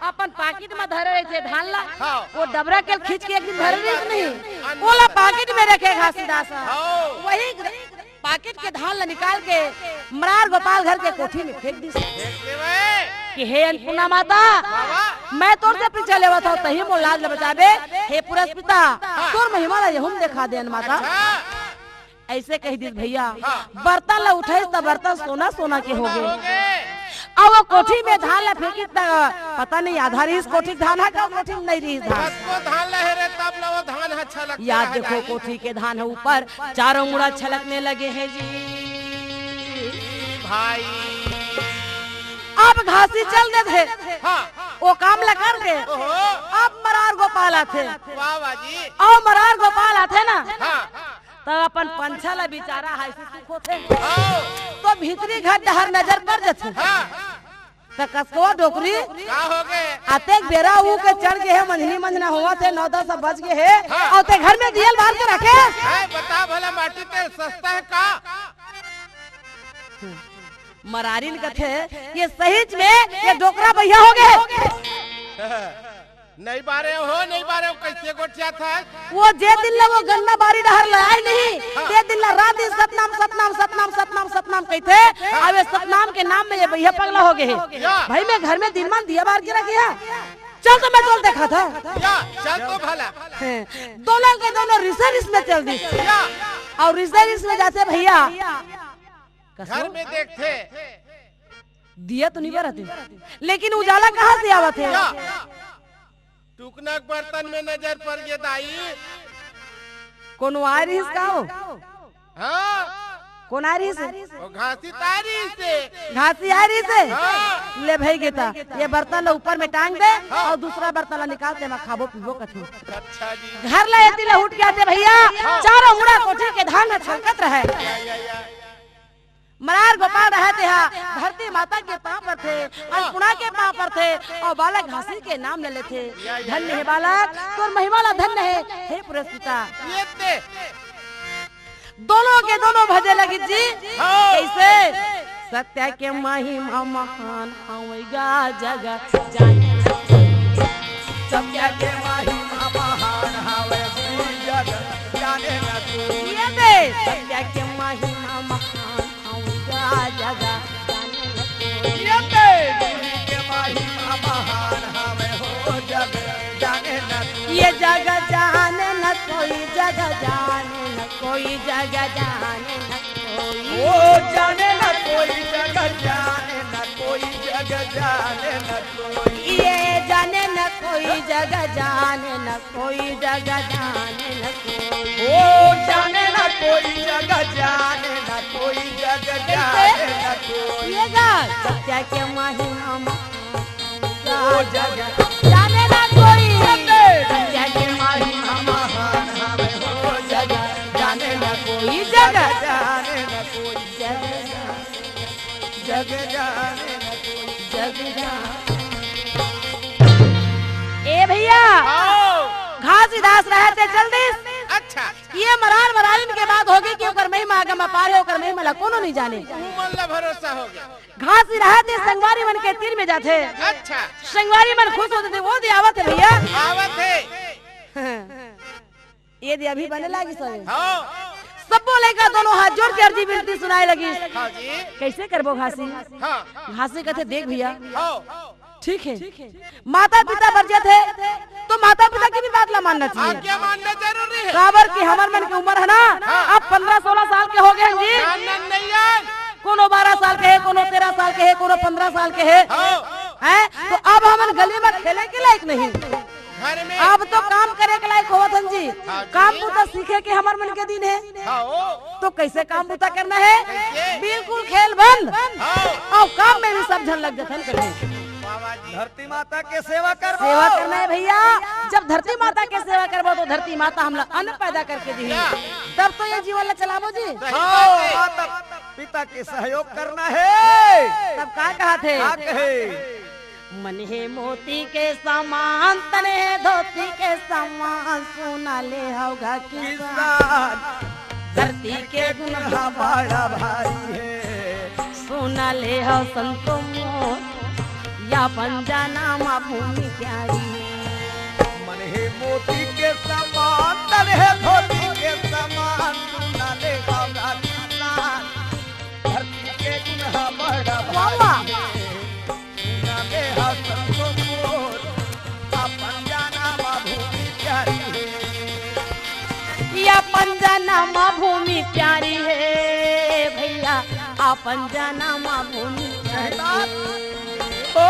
अपन पाकिट म धरे रहिथे धान ला, हाँ। वो डबरा के खींच के एक दिन धरे रहिस नहीं, अंदर। ओला पाकिट में रखे घासीदास ह। हाँ। वही पाकिट के धान ला निकाल के मरार गोपाल घर के कोठी में फेंक दिस। फेंक देवे। कि हे अन्नपूर्णा माता, बाबा। मैं तोर से पीछा लेवत हव, तही मोर लाज ल बचाबे। हे पुरस्पिता, हाँ। तोर महिमा ला यहूँ देखा दे अन माता। अच्छा। ऐसे कह दिस भैया, हाँ। बर्तन ला उठाइस त बर्तन सोना सोना के हो गे। हो गे। अब वो कोठी में धान ला फेंकिस त पता नहीं आधा रिहिस कोठी के धान ह, का कोठी में नहीं रिहिस धान। कतको धान लहे रे, तब न वो धान ह छलकत रहे। या देखो, कोठी के धान ह ऊपर चारों मुड़ा छलकने लगे हे जी। भाई। अब घासी चल देथे। हाँ। वो काम ला कर दे। ओहो। अब मरार गोपाल आथे। वाह, वाह जी। अब मरार गोपाल आथे ना। हाँ। त अपन पंछा ला बिचारा हाय से सुख होथे। हाँ। तो भीतरी घर डहर नजर पड़ जथे। हाँ। त कसकवा डोकरी का हो गे? अतेक बेरा ऊ के चढ़ गे हे, मंझनी मंझना होवत हे, नौ दस बज गे हे, हाँ। अउ ते घर में दियल बार के रखे। है, बता भला माटी तेल सस्ता है का? मरारिन कथे, ये सहीच में ये डोकरा बइहा हो गे। नहीं बारे हो, नहीं बारे हो, कैसे गोठियाथस? वो जे दिन ले वो गन्ना बारी डहर ले आय नहीं, हाँ। ते दिन ले रात दिन सतनाम, सतनाम, सतनाम, सतनाम, सतनाम कहिथे। हाँ। अब ये सतनाम के नाम में ये बइहा पगला हो गे हे। या। भाई मैं घर में दिन मान दिया बार के रखे हे। चल तो मैं तोला देखाथंव। या, चल तो भला। हैं, दोनों के दोनों रिसे रिस में चल दिस। या। अउ रिसे रिस में जाथे भैया। कसो? घर में देखथे। दिया तो नहीं बरत हे, लेकिन उजाला कहाँ से आवत हे? या। टुकना के बर्तन में नजर पड़ गे दाई। कोनो आय रिहिस का हो? हाँ। कोन आय रिहिस? वो घासी त आय रिहिस हे। घासी आय रिहिस हे? हाँ। ले भई गे त, ये बर्तन ला ऊपर में टांग दे हाँ। अउ दूसरा बर्तन ला निकाल दे, मैं खाबो पीबो कथू। अच्छा जी। घर ला एती ला उठ के आथे भैया, हाँ। चारों मुड़ा कोठी के धान ह छलकत रहय। या, या, या। मरार गोपाल रहय तेहा धरती माता के पाँव परथे, अन्नपूर्णा के पाँव परथे अउ बालक घासी के नाम ल लेथे। धन्य हे बालक, तोर महिमा ला धन्य हे, हे पुरस्पिता। ये दे। दोनों के दोनों भजे लगिस जी। हाँ। कइसे? सत्य के महिमा महान हवय गा जग जाने न कोई। सत्य के महिमा महान हवय जी जग जाने न कोई। ये दे। सत्य के महिमा महान हवय गा जग जाने न कोई। ये दे। गुरु के महिमा महान हवय हो जग जाने न कोई। ये जग जाने न कोई, जग जाने न कोई, जग जाने न कोई। ओ जाने न कोई, जग जाने न कोई, जग जाने न कोई। ये जाने न कोई, जग जाने न कोई, जग जाने न कोई। ओ जाने न कोई, जग जाने न कोई, जग कैसे? जाने न कोई। ये गा। सत्य के महिमा मा-, ओ जग जाने न कोई। सत्य के महिमा महान हवे हो जग जाने न कोई। जग। जग जाने न कोई। जग जाने न कोई। जग जाने न कोई। जग जाने। ए भैया, आओ। घासीदास रहय ते चल दिस। अच्छा। ये मरार मरारिन के बात होगे कि ओकर महिमा अगम अपार हे, ओकर महिमा ला कोनो नहीं जाने। उमन ला भरोसा होगे। घासी रहय ते संगवारी मन के तीर में जाथे। अच्छा। संगवारी मन खुश होथे, वो दे आवत हे भैया। आवत हे। ये दे अभी बने लागिस हवे। हाँ। सब्बो लइका दोनों हाथ जोड़ के अर्जी बिनती सुनाय लगिस। हाँ जी। कइसे करबो घासी? हाँ। घासी कथे, देख भैया, हाँ। ठीक हे, माता पिता बर जथे, तो माता पिता के भी बात ला मानना चाहिए। आज्ञा मानना जरूरी हे। काबर कि हमर मन के उमर हे ना, हाँ। अब पन्द्रह सोलह साल के होगे हन जी। ना, ना, नहीं हे। कोनो बारह साल के हे, कोनो तेरह साल के हे, कोनो पन्द्रह साल के हे। हाँ। हैं? तो अब हमन गली में खेले के लायक नहीं। घर में। अब तो काम करे के लायक होवत हन जी। हाँ जी। काम बूता सीखे के हमर मन के दिन हे। हाँ, ओ। तो कइसे काम बूता करना हे? कइसे? बिल्कुल खेल बंद। हाँ। अउ काम में भी सब झन लग जथन करने। बाबा जी। धरती माता के सेवा करबो। सेवा करना हे भैया। जब धरती माता के सेवा करबो तो धरती माता हमला अन्न पैदा करके दिही। या। तब तो ये जीवन ला चलाबो जी। सही बात हे। हाँ, माता पिता के सहयोग करना हे। तब का कहत हे? का कहे? मन हे मोती के समान, तन हे धोती के समान, सुना ले हव गा किसान। किसान। धरती के गुन ह बड़ा भारी हे। सुना ले हव संतो मोर, या अपन जनम भूमि प्यारी हे। मन हे मोती के समान, तन हे धोती के समान, सुना ले हव गा किसान। धरती के गुन ह बड़ा वाह, वाह। भारी हे। सुना ले हव संतो मोर, अपन जनम भूमि प्यारी हे। ये अपन जनम भूमि प्यारी हे भैया, अपन जनम भूमि प्यारी हे। ओ,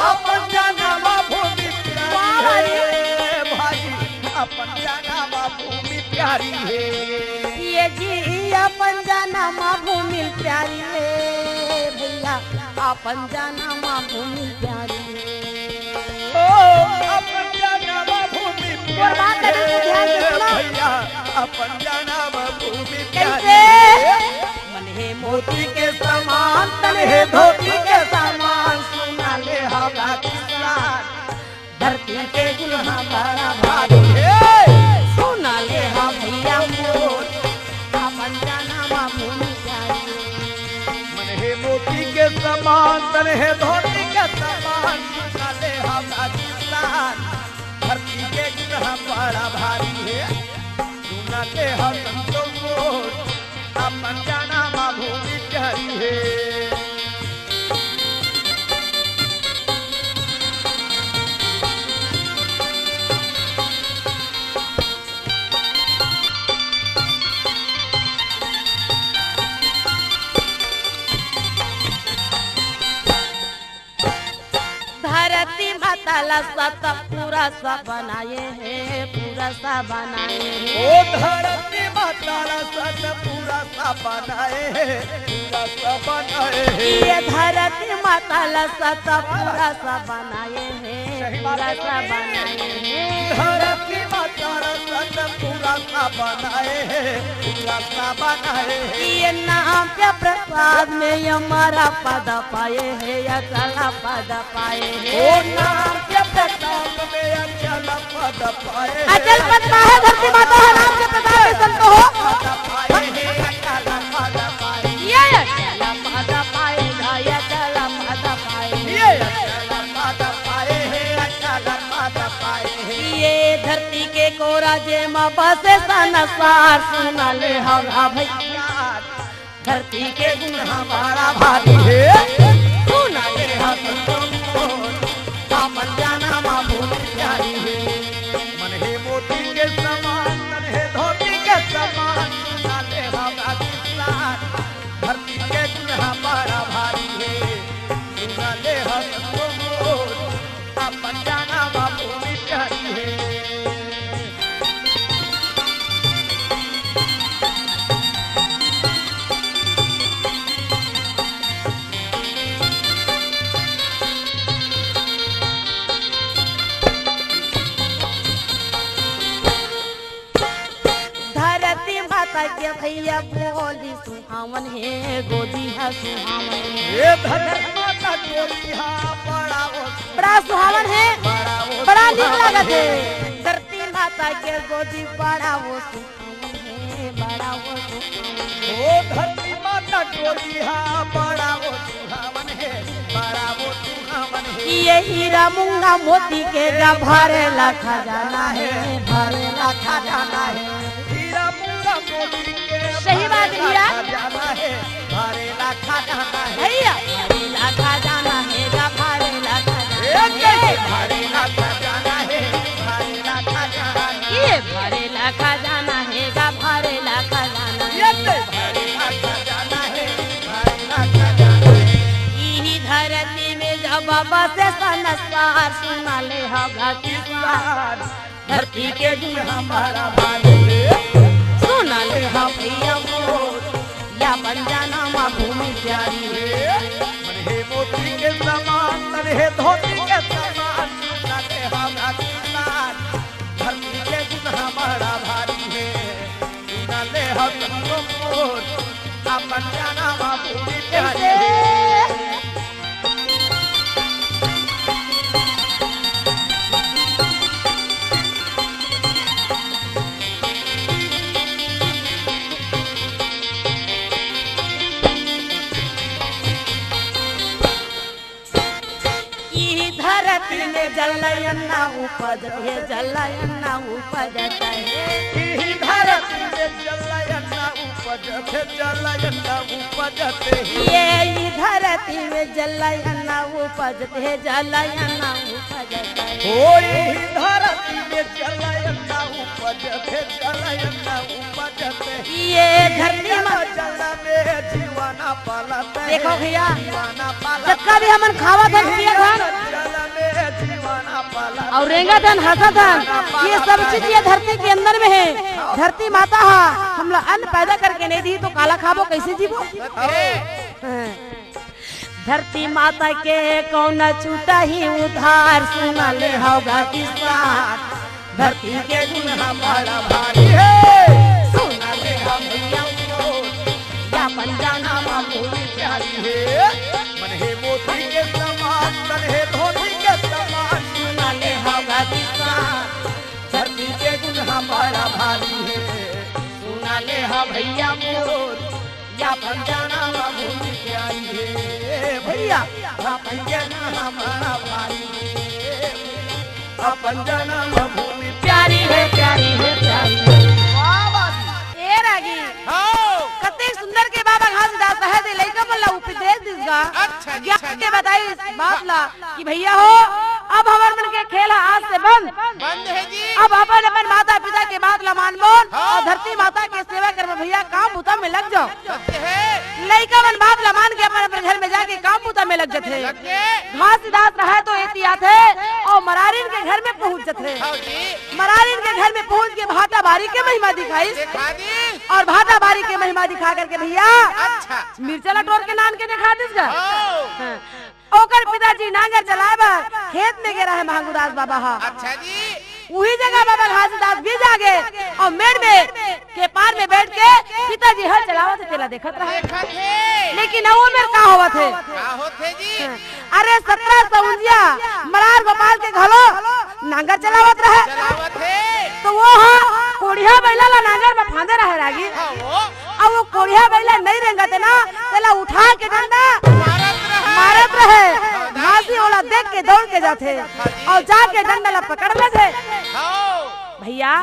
अपन जनम भूमि प्यारी वाह, वाह। हे भाई, अपन जनम भूमि प्यारी हे। ये जी, अपन जनम भूमि प्यारी हे भैया, अपन जनम भूमि प्यारी हे। ओ, अपन जनम भूमि प्यारी हे। बात है ना, तो ध्यान से सुनो। भैया, अपन जनम भूमि प्यारी हे। मन हे मोती के समान, तन हे धोती के समान, सुना ले हव गा किसान। धरती के गुन ह बड़ा भारी हे। सुना ले हव भैया मोर, अपन जनम भूमि प्यारी। मन हे मोती के समान, तन हे धोती के समान, सुना ले हव गा किसान। धरती के गुन ह बड़ा भारी हे। सुना ले हव संतो मोर, अपन जनम भूमि प्यारी हे। धरती माता ला सतपुरा सा बनाए हे, पुरा सा बनाए हे। ओ धरती माता ला सतपुरा सा बनाए हे, पुरा सा बनाए हे। ये धरती माता ला सतपुरा सा बनाए हे, सही बात पुरा है। सा बनाए हे। धरती माता ला सतपुरा सा बनाए हे, पुरा सा बनाए हे। ये नाम के प्रसाद में ये हमारा पद पाए हे, या चला पद पाए हे। ओ नाम के प्रताप में अचल पद पाए हे। अचल पद पाए धरती माता ह नाम के प्रताप में संत हो। पद पाए हे, अचल पद पाए। ये अचल पद पाए, ये अचल पद पाए। ये अचल पद पाए हे, अचल पद पाए हे। ये धरती के कोरा जेमा बसे संसार, सुना ले हव गा भैया। धरती के गुन ह बड़ा भारी हे। सुना ले हव संतो मोर, अपन जनम भूमि प्यारी हे। मन हे मोती के समान, तन हे धोती के समान, सुना ले हव गा किसान। धरती के गुन ह बड़ा भारी हे। सुना ले हव संतो मोर, अपन जनम भूमि प्यारी हे। धरती माता के भैया बोली सुहावन हे, गोदी ह सुहावन हे। ये धरती माता गोदी ह बड़ा वो बड़ा सुहावन हे, बड़ा वो बड़ा नीक सुहावन लागत हे। हे। धरती माता के गोदी बड़ा वो सुहावन हे, बड़ा वो सुहावन हे। ओ धरती माता गोदी ह बड़ा वो सुहावन हे, बड़ा वो सुहावन हे। ये हीरा मूंगा मोती के गा भरेला खजाना हे, भरेला खजाना हे। हीरा मूंगा मोती के सही बात, भरेला हीरा। खजाना हे, भरेला खजाना हे। भैया, भरेला खजाना हे गा, भरेला खजाना ए हे। जय। भरेला खजाना हे, भरेला खजाना। ये भरेला खजाना हे गा, भरेला खजाना ये हे। जय। भरेला खजाना हे, भरेला खजाना हे। इही धरती में जब बसे संसार, सुना ले हव गा किसान। धरती के गुन ह बड़ा भारी हे। सुना ले हव भैया मोर, या अपन जनम भूमि प्यारी हे। मन हे मोती के समान, तन हे धोती के समान, सुना ले हव गा किसान। धरती के गुन ह बड़ा भारी हे। सुना ले हव संतो मोर, अपन कैसे? इही धरती में जलयन्ना उपजत हे, जलयन्ना उपजत हे। इही धरती में जलयन्ना उपजत हे, जलयन्ना उपजत हे। ये इही धरती में जलयन्ना उपजत हे, जलयन्ना उपजत हे। ओ इही धरती में जलयन्ना उपजत हे, जलयन्ना ये धरती म देखो भैया, जतका भी हमन खावत हन, पियत हन अउ रेंगत हन, हंसत हन, ये सब चीज ये धरती के अंदर में हे। धरती माता हा हमला अन्न पैदा करके नहीं दी तो काला खाबो, कैसे जीबो? हाँ। धरती माता के कौन छूटही उधार, सुन ले हव गा किसान, धरती के गुन ह बड़ा भारी हे। सुन ले हव भैया मोर, या अपन जनम भूमि प्यारी हे। मन हे मोती के समान, तन हे धोती के समान, सुन ले हव गा किसान, धरती के गुन ह बड़ा भारी हे। सुन ले हव भैया मोर, या अपन जनम भूमि प्यारी हे भैया, अपन जनम भारी हे, अपन जनम भूमि प्यारी हे, प्यारी हे, प्यारी हे। वाह, वाह। ए रागी, हाँ। कतेक सुंदर के बाबा घासीदास साहेब ए लइका मन ला उपदेश दिस गा। अच्छा जी, ज्ञान अच्छा जी। के बताइस बात ला। कि भैया हो, अब हमर मन के खेल ह आज से बंद। बंद हे जी। अब अपन अपन माता पिता के बात ला मानबो हाँ। अउ धरती माता के सेवा करबो भैया, काम बुता में लग जाओ। सत्य हे। लइका मन बात ला मान के अपन अपन घर में जाके काम बुता में लग जथे। लग गे। घासीदास रहय तो एती आथे अउ मरारिन के घर में पहुंच जथे। हाँ जी। मरारिन के घर में पहुंच के भाटा बारी के महिमा दिखाइस। देखा दी। अउ भाटा बारी के महिमा दिखा करके भैया अच्छा। मिर्चा ला टोर के लान के देखा दिस गा। हाँ। हाँ। ओकर पिताजी नांगर चलाए बर खेत में गे रहे महंगूदास बाबा ह। अच्छा जी। उही जगह बाबा घासीदास भी जागे अउ मेड़ में के पार में बैठ के पिताजी हल चलावत हे तेला देखत रहे। देखत हे। लेकिन अउ मेर का होवत हे? का होत हे जी? अरे सतरा सउंजिया मरार गोपाल के घलो नांगर चलावत रहे। चलावत हे। तो वो ह कोढ़िया बइला ला नांगर में फांदे रहे रागी। हाँ, वो। अउ वो कोढ़िया बइला नइ रेंगत हे ना, तेला उठा के डंडा मारत रहे। मारत रहे। हाँ, घासी ओला देख के दौड़ के जाथे हाँ जी। अउ जाके डंडा ला पकड़ लेथे। हाँ। भैया,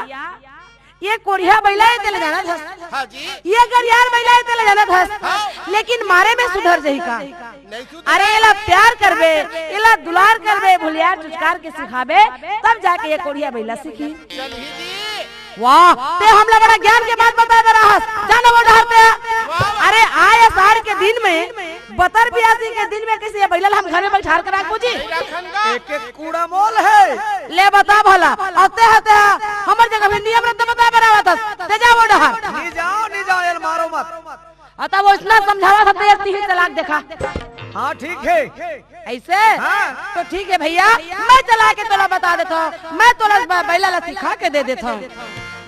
ये कोढ़िया बइला ए तेला जानत हस? हाँ जी। ये गरियार बइला ए तेला जानत हस? हाँ। लेकिन मारे में सुधर जही का? नहीं सुधर। अरे एला प्यार करबे, एला दुलार करबे, भुलियार चुचकार के सिखाबे, तब जाके ये कोढ़िया बइला सीखही। चलही जी। वाह, ते हमला बड़ा ज्ञान के बात बताए बर आहस। जा न वो डहर ते। वाह, वाह। अरे, आय असाढ़ के दिन में, बतर बियासी के दिन में कइसे ये बइला ल हम घर में बइठार के राखबो जी? नहीं रखन का। एक एक कूड़ा मोल हे। ले बता भला, अउ ते ह, ते ह, हमर जगह में नियम रद्द बताए बर आवत हस। ते जा वो डहर। नी जाओ, नी जाओ, एल मारो मत। अतका वो अतना समझावत हे, त एक तिही चला के देखा। हाँ, ठीक हे। अइसे? हाँ। तो ठीक हे भैया, मैं चला के तोला बता देथंव, मैं तोला ब-, बइला ला सिखा के दे देथंव।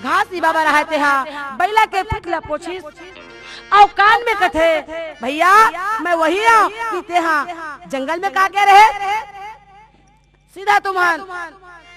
घासी बाबा रहय तेहा, बइला के पीठ ला पोछिस, अउ कान में कथे, "भैया, मैं वही हंव कि तेहा जंगल में का करे रहे?" सीधा तुमन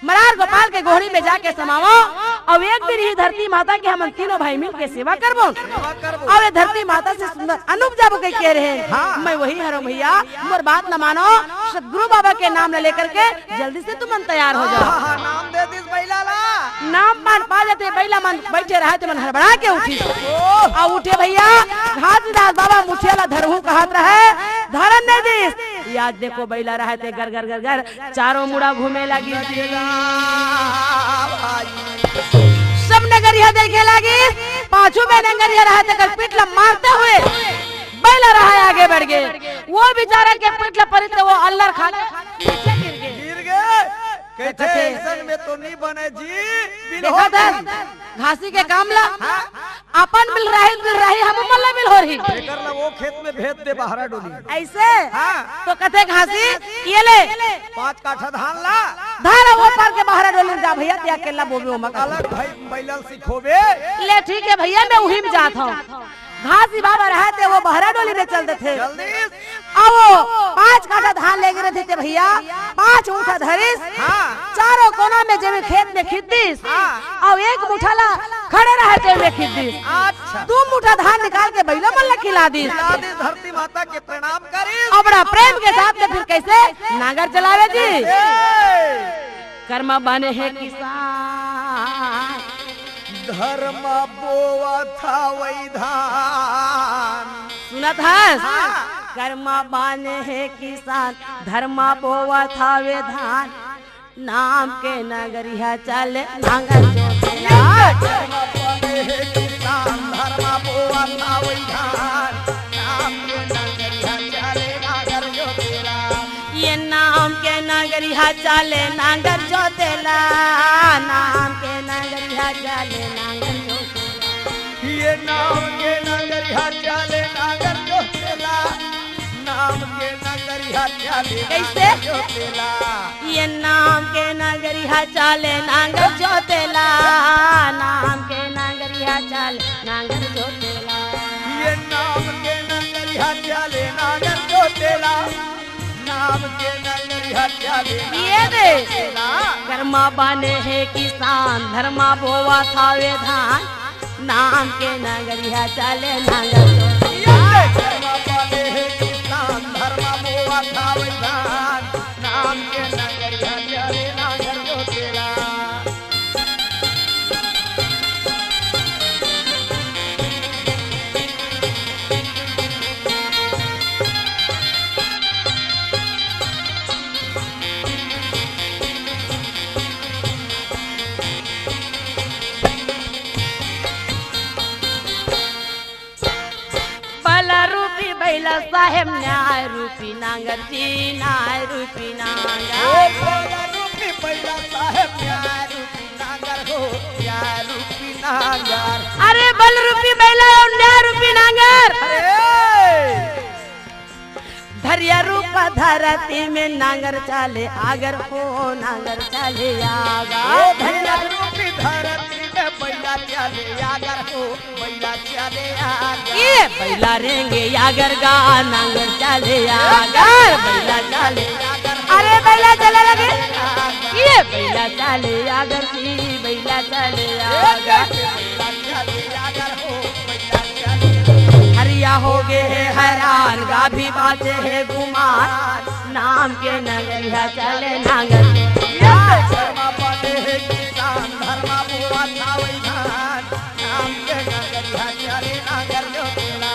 मरार गोपाल के गोहरी में जाके समावव, अउ एक दिन इही धरती माता के हमन तीनों भाई मिल के सेवा करबो, सेवा करबो। अउ ये धरती माता से सुंदर अन्न उपजाबो कहिके रहे। हाँ। मैं वही हरंव भैया, मोर बात न मानो, सतगुरु बाबा के नाम ल लेकर के जल्दी से तुमन तैयार हो जाओ। हाँ, हाँ, नाम दे दिस बइला ला। नाम मान पा जाते, बइला मन बइठे रहय, ते मन हड़बड़ा के उठिस। ओह। अउ उठे भैया, घासीदास बाबा मुठिया ला धरहूं कहत रहय, धरन नइ दिस। ये आज देखो बइला रहय ते गर गर गर गर चारों मुड़ा घूमे लागिस। सब नगरिया देखे लागिस, पाछू में नगरिया रहय तेकर पीठ ला मारते हुए बइला रहय आगे बढ़ गे। वो बेचारा के पीठ ला परिस ते वो अल्लर खा के नीचे गिर गे। गिर गे। कहिथे, कहिथे, "अइसन में तो नी बने जी, बिल्होर देखत हस, घासी के काम ला।" हाँ। अपन बिल्होरही, बिल्होरही, हम मन ला बिल्होरही। एकर ला वो खेत में भेज दे, बहरा डोली। अइसे? हाँ। तो कथे घासी, "ये ले। पाँच काठा धान ला। धान वो पार के बहरा डोली जा भैया, ते अकेला बोबे ओमा का।" अलग भाई, बइला ल सिखोबे। ले ठीक हे भैया, मैं उही में जात हंव। हासी बाबा रहय ते वो बहरा डोली में चल देथे। चल दिस। अउ वो पांच काठा धान लेगे रहिथे ते भइया, पांच मुठा धरिस, हाँ। चारों कोना में जेमे खेत में खिंच दिस, हाँ। अउ एक मुठा ला खड़े रहय ते में खिंच दिस। अच्छा। दू मुठा धान निकाल के बइला मन ला खिला दिस। खिला दिस, धरती माता के प्रणाम करिस। अउ बड़ा प्रेम के साथ में फिर कइसे नांगर चलावे जी? कइसे? कर्मा बने हे किसान। धर्मा बोवत हवय धान। सुनत हस? हाँ। कर्मा बने हे किसान, धर्मा बोवत हवे धान। नाम के नगरिहा चले नांगर जोतेला। धर्मा बने हे किसान, धर्मा बोवत हवय धान। नाम के नगरिहा चले नांगर जोतेला। ये नाम के नगरिहा चले नांगर जोतेला, नाम के नगरिहा चले नांगर जोतेला। ये नाम के नगरिहा चले नांगर जोतेला, नाम के नगरिहा चले कइसे? नांगर जोतेला। ये नाम के नगरिहा चले नांगर जोतेला, नाम के नगरिहा चले नांगर जोतेला। ये नाम के नगरिहा चले नांगर जोतेला। नाम के नगरिहा चले ये दे। नांगर जोतेला। कर्मा बने हे किसान, धर्मा बोवत हवे धान। नाम के नगरिहा चले नांगर जोतेला। ये दे। कर्मा बने हे किसान, धर्मा बोवत हवे धान। नाम के नगरिहा चले नांगर जोतेला। बल रूपी बइला साहेब, न्याय रूपी नांगर जी, न्याय रूपी नांगर। ओ बल रूपी बइला साहेब, न्याय रूपी नांगर हो, न्याय रूपी नांगर। अरे बल रूपी बइला अउ न्याय रूपी नांगर। अरे! धरिया रूपा धरती में नांगर चले आगर हो, नांगर चले आगर। ओ धरिया रूपी धरती में बइला चले आगर हो, बइला चले आगर। ये बइला रेंगे आगर गा, नांगर चले आगर, बइला चले आगर। अरे बइला चले लगे। ये बइला चले आगर जी, बइला चले आगर। बइला चले आगर हो, बइला चले। हरिया होगे हे हैरान, गाभी बाचे हे गुमान। नाम के नगरिहा चले नांगर। ये कर्मा बने हे किसान, धर्मा बोवत हवे धान। नाम के नगरिहा चले नांगर जोतेला।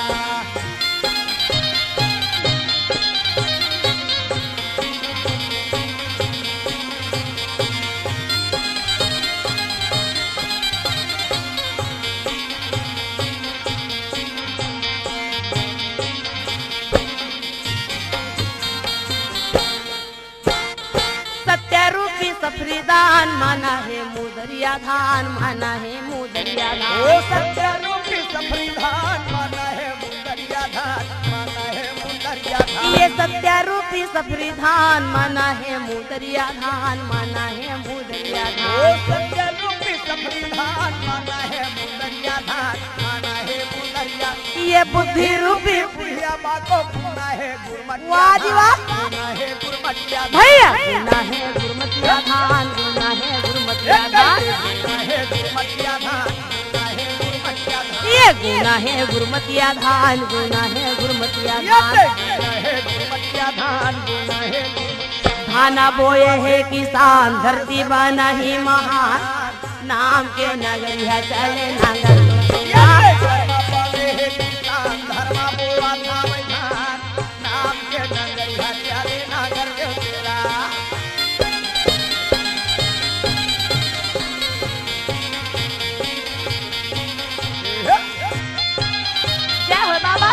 सत्य रूपी सफरी धान, माना हे मुदरिया धान, माना हे मुदरिया धान। ओ सत्य रूपी सफरी धान, माना हे मुदरिया धान, माना हे मुदरिया धान। ये सत्य रूपी सफरी धान, माना हे मुदरिया धान, माना हे मुदरिया धान। ओ सत्य रूपी सफरी धान, माना हे मुदरिया धान, माना हे मुदरिया। ये बुद्धि रूपी बुढ़िया बाको, माना हे गुरमटिया धान। वाह जी वाह। गुना हे गुरमटिया धान। भैया। गुना हे गुरमटिया धान, गुना हे गुरमटिया धान। गुना हे गुरमटिया धान, गुना हे गुरमटिया धान। ये गुना हे गुरमटिया धान, गुना हे गुरमटिया धान। गुना हे गुरमटिया धान, गुना हे गुरमटिया धान। धाना बोए हे किसान, धरती बनाही महान। नाम के नगरिहा चले नांगर। ये कर्मा बने हे किसान, धर्मा बोवत हवे धान। नाम के नगरिहा चले नांगर जोतेला। जय हो बाबा।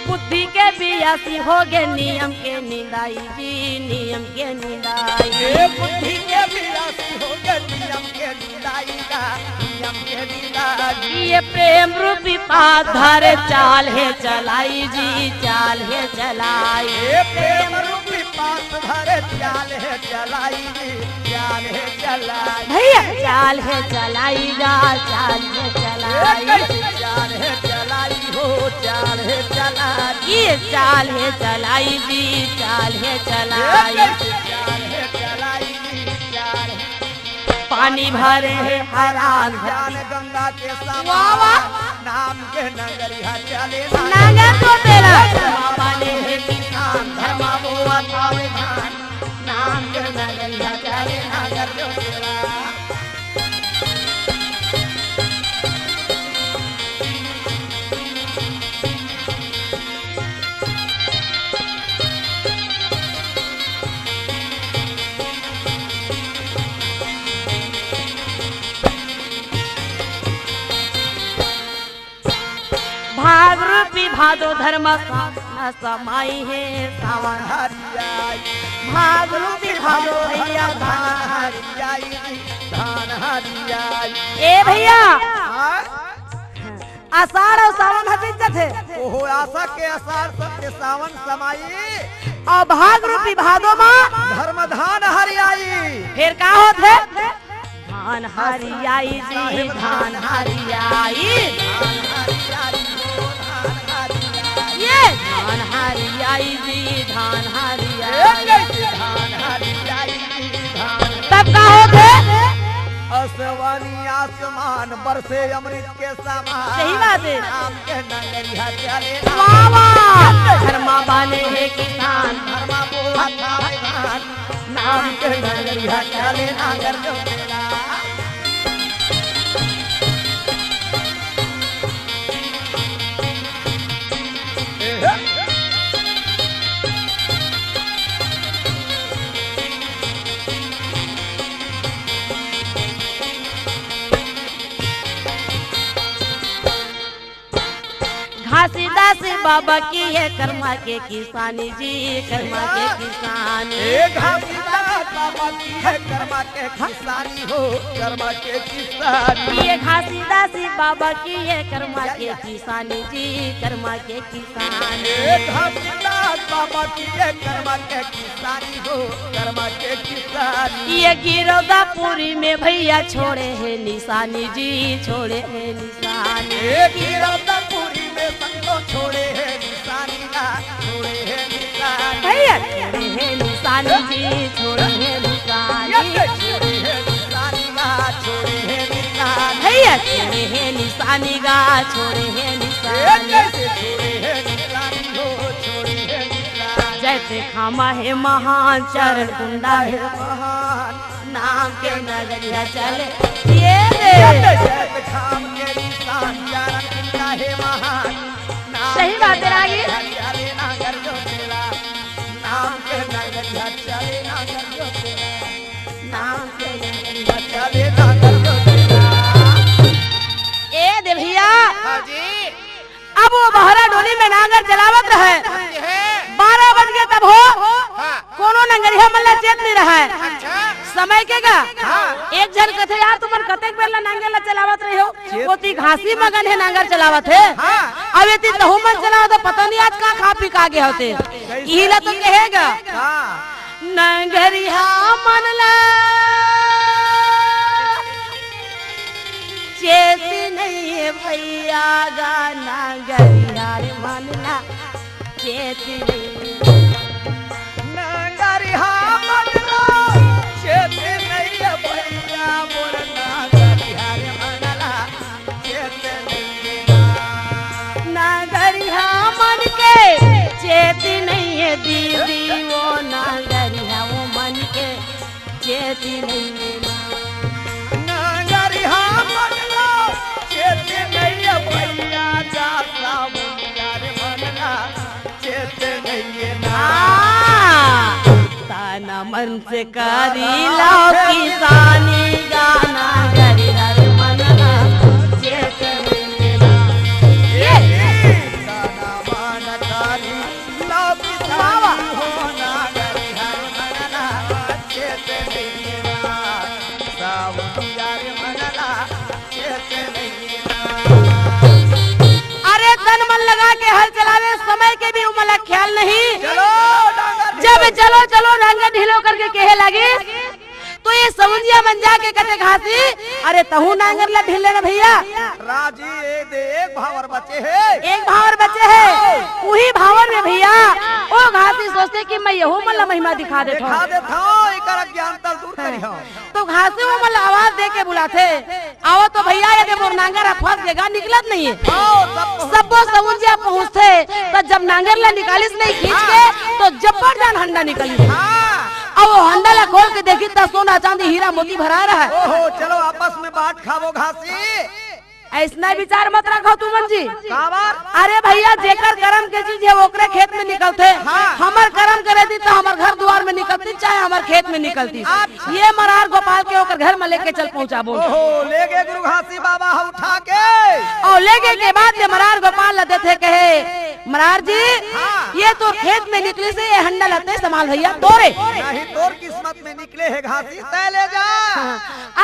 बुद्धि के बियासी होगे नियम के निंदाई जी, नियम के निंदाई। ये बुद्धि के बियासी होगे नियम के निंदाई गा, नियम के निंदाई। ये प्रेम रूपी पात धरे चाल हे चलाई जी, चाल हे चलाई। ये प्रेम रूपी चाल हे चलाई जी, चाल हे चलाई। भैया, चाल हे चलाई गा, चाल हे चलाई। ए, चाल हे चलाई हो, चाल हे चलाई। ये चाल हे चलाई जी, चाल हे चलाई। ए, चाल हे चलाई जी, चाल हे। पानी भरे हे हरान ज्ञान गंगा के समान। वाह, वाह। नाम के नगरिया चले ना। नगर तो तेरा। धर्मा बने हे किसान, धर्मा बोवत हावे धान। नाम के नगरिया चले नगर तो तेरा। भाग रूपी भादो धर्म सावन समाई हे सावन हरियाई। भाग रूपी भादो भैया धान हरियाई, धान हरियाई। ए भैया, हाँ? आषाढ़ अउ सावन ह बीत जथे। ओहो, आषाढ़ के आषाढ़, सत्य सावन समाई। अउ भाग रूपी भादो मा धर्म धान हरियाई। फेर का होथे? धान हरियाई जी, धान हरियाई। धान हरियाई हो, धान हरियाई। ये धान हरियाई जी, धान हरियाई। ए, कैसे धान हरियाई जी, धान तब का होथे? असवानी आसमान बरसे अमृत के समान। सही बात हे। नाम के नगरिया चले ना। वाह, वाह। धर्मा बने हे किसान। धर्मा बोवत हावे धान। नाम के नगरिया चले नागर जोतेला। घासीदास बाबा की हे कर्मा के किसानी जी, कर्मा के किसानी। ए घासीदास बाबा की हे कर्मा के किसानी हो, कर्मा के किसानी। ये घासीदास बाबा की हे कर्मा के किसानी जी, कर्मा के किसानी। ए घासीदास बाबा की हे कर्मा के किसानी हो, कर्मा के किसानी। ये गिरौदापुरी में भैया छोड़े हे निशानी जी, छोड़े हे निशानी। ए गिरौदापुरी में संतो छोड़े हे निशानी ना, छोड़े हे निशानी। भैया छोड़े हे निशानी जी, छोड़े हे निशानी। ये छोड़े हे निशानी ना, छोड़े हे निशानी। भैया छोड़े हे निशानी गा, छोड़े हे ए निशानी। कैसे छोड़े हे निशानी हो, छोड़े हे निशानी। जैसे खामा हे महान चरण कुंडा हे महान। नाम के नगरिया चले ये रे। जैसे खाम के निशान चरण कुंडा हे महान। नाम सही बात हे, रागी। चले नागर जोतेला। नाम के नगरिया चले नागर जोतेला। नाम के नगरिया चले नागर जोतेला। ए दे भैया। हाँ जी। अब वो बहरा डोली में नांगर चलावत रहे। ये है। बारह बज गए तब हो। हाँ। कोनो नंगरिया मन ला चेत नहीं रहा है। अच्छा। समय के गा। हाँ। एक झन कथे, "यार, तुमन कतेक बेर ला नांगर ला चलावत रहे हो?" चेत। ओती घासी मगन हे, नांगर चलावत हे। हाँ। अब एती तहू मन चलावत हे, पता नहीं आज का खा पी का गया होते। सही, इही ला तो कहेगा। हाँ। नंगरिया मन ला चेत नहीं हे भैया गा, नंगरिया रे मन ला चेत नहीं। नंगरिया मन ला चेत नहीं हे भैया, मोर नंगरिया रे मन ला चेत नहीं हे ना। नंगरिया मन के चेत नहीं हे दीदी, वो नंगरिया वो मन के चेत नहीं हे ना। नंगरिया मन ला चेत नहीं हे भैया, जा सावन यार मन ला चेत नहीं हे ना। हाँ। तन मन से करी ला किसानी गा, नंगरिया रे मन ला चेत नहीं हे ना। ये। तन मन करी ला किसानी हो, नंगरिया रे मन ला चेत नहीं हे ना। सावरिया रे मन ला चेत नहीं हे ना। अरे तन मन लगा के हल चलावे, समय के भी उमला ख्याल नहीं। चलो, डांगर जब चलो। चलो चलो नांगर ढीलो करके कहे लगिस, तो ये सउंजिया मन जाके कथे घासी, अरे तहूँ नांगर ला ढील ले ना भइया। राजी ए दे एक भांवर बचे हे। एक भांवर बचे हे, उही भांवर में भइया ओ घासी सोचथे कि मैं यहू मन ला महिमा दिखा देथंव। दिखा देथंव, एकर अज्ञानता ल दूर करिहंव। तो घासी ओ मन ला आवाज दे के बुलाथे, आओ तो भइया, ये दे मोर नांगर ह फंस गे गा, निकलत नइ हे। आओ, सब पहुंच सब्बो सउंजिया पहुंचथे, त जब नांगर ला निकालिस नहीं खींच के, तो जब्बर जान हंडा निकलिस। हाँ। अब वो हंडा ला खोल के देखिस त सोना चांदी हीरा मोती भरा रहय। ओहो, चलो आपस में बांट खाबो घासी। अइसना विचार मत रखव तुमन जी। काबर? अरे भइया, जेकर करम के चीज हे, ओकरे खेत में निकलथे। हाँ। हमर करम के रहितिस त हमर घर दुवार में निकलतिस, चाहे हमर खेत में निकलतिस। अच्छा। ये मरार गोपाल के ओकर घर में लेके चल पहुंचाबो। ओहो, ले गे गुरु घासी बाबा ह उठा के। अउ ले गे के बाद ले मरार गोपाल ला देथे कहे, मरार जी, हाँ। ये तोर खेत में निकलिस हे, ये हंडा ला तैं संभाल भइया, तोरे। नहीं, तोर किस्मत में निकले हे घासी, तैं ले जा।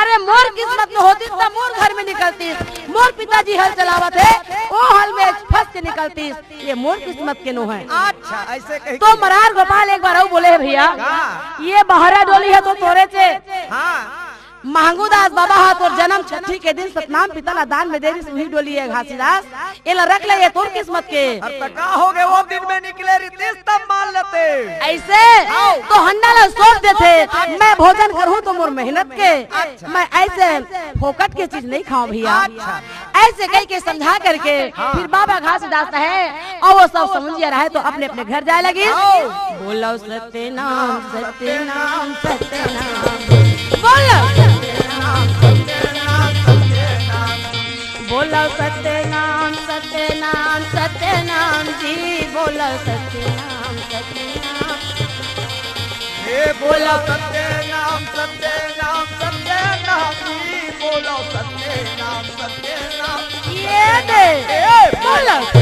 अरे मोर किस्मत में होतिस त मोर घर में निकलतिस, मोर पिताजी हल चलावत हे, ओ हल में फंस के निकलतिस, ये मोर किस्मत के नो हे। अच्छा, अइसे कही तो मरार गोपाल एक बार अउ बोले हे भइया, का? ये बहरा डोली ह तो तोरेच हे। हाँ। महंगू दास बाबा ह तोर जनम छट्ठी के दिन सतनाम पिता ला दान में दे दिस, उही डोली हे घासीदास, एला रख ले, ये तोर किस्मत के। अरे त का हो गे, ओ दिन में निकले रहितिस तब मान लेते। अइसे हाँ। तो हंडा ला सौंप देथे, मैं भोजन करहूं तो मोर मेहनत के, अच्छा। मैं अइसे फोकट के चीज नइ खावं भइया। अच्छा। अइसे कहिके समझा करके हाँ। फिर बाबा घासीदास हे अउ वो सब सउंजिया रहय तो अपने अपने घर जाय लगिस। आओ। बोलो सत्य नाम, सत्य नाम, सत्य नाम। बोलो। बोलो सत्य नाम, सत्य नाम, सत्य नाम जी, बोलो सत्य नाम, सत्य नाम। हे बोलो सत्य नाम, सत्य नाम, सत्य नाम जी, बोलो सत्य नाम, सत्य नाम। ये दे। ए, बोलो।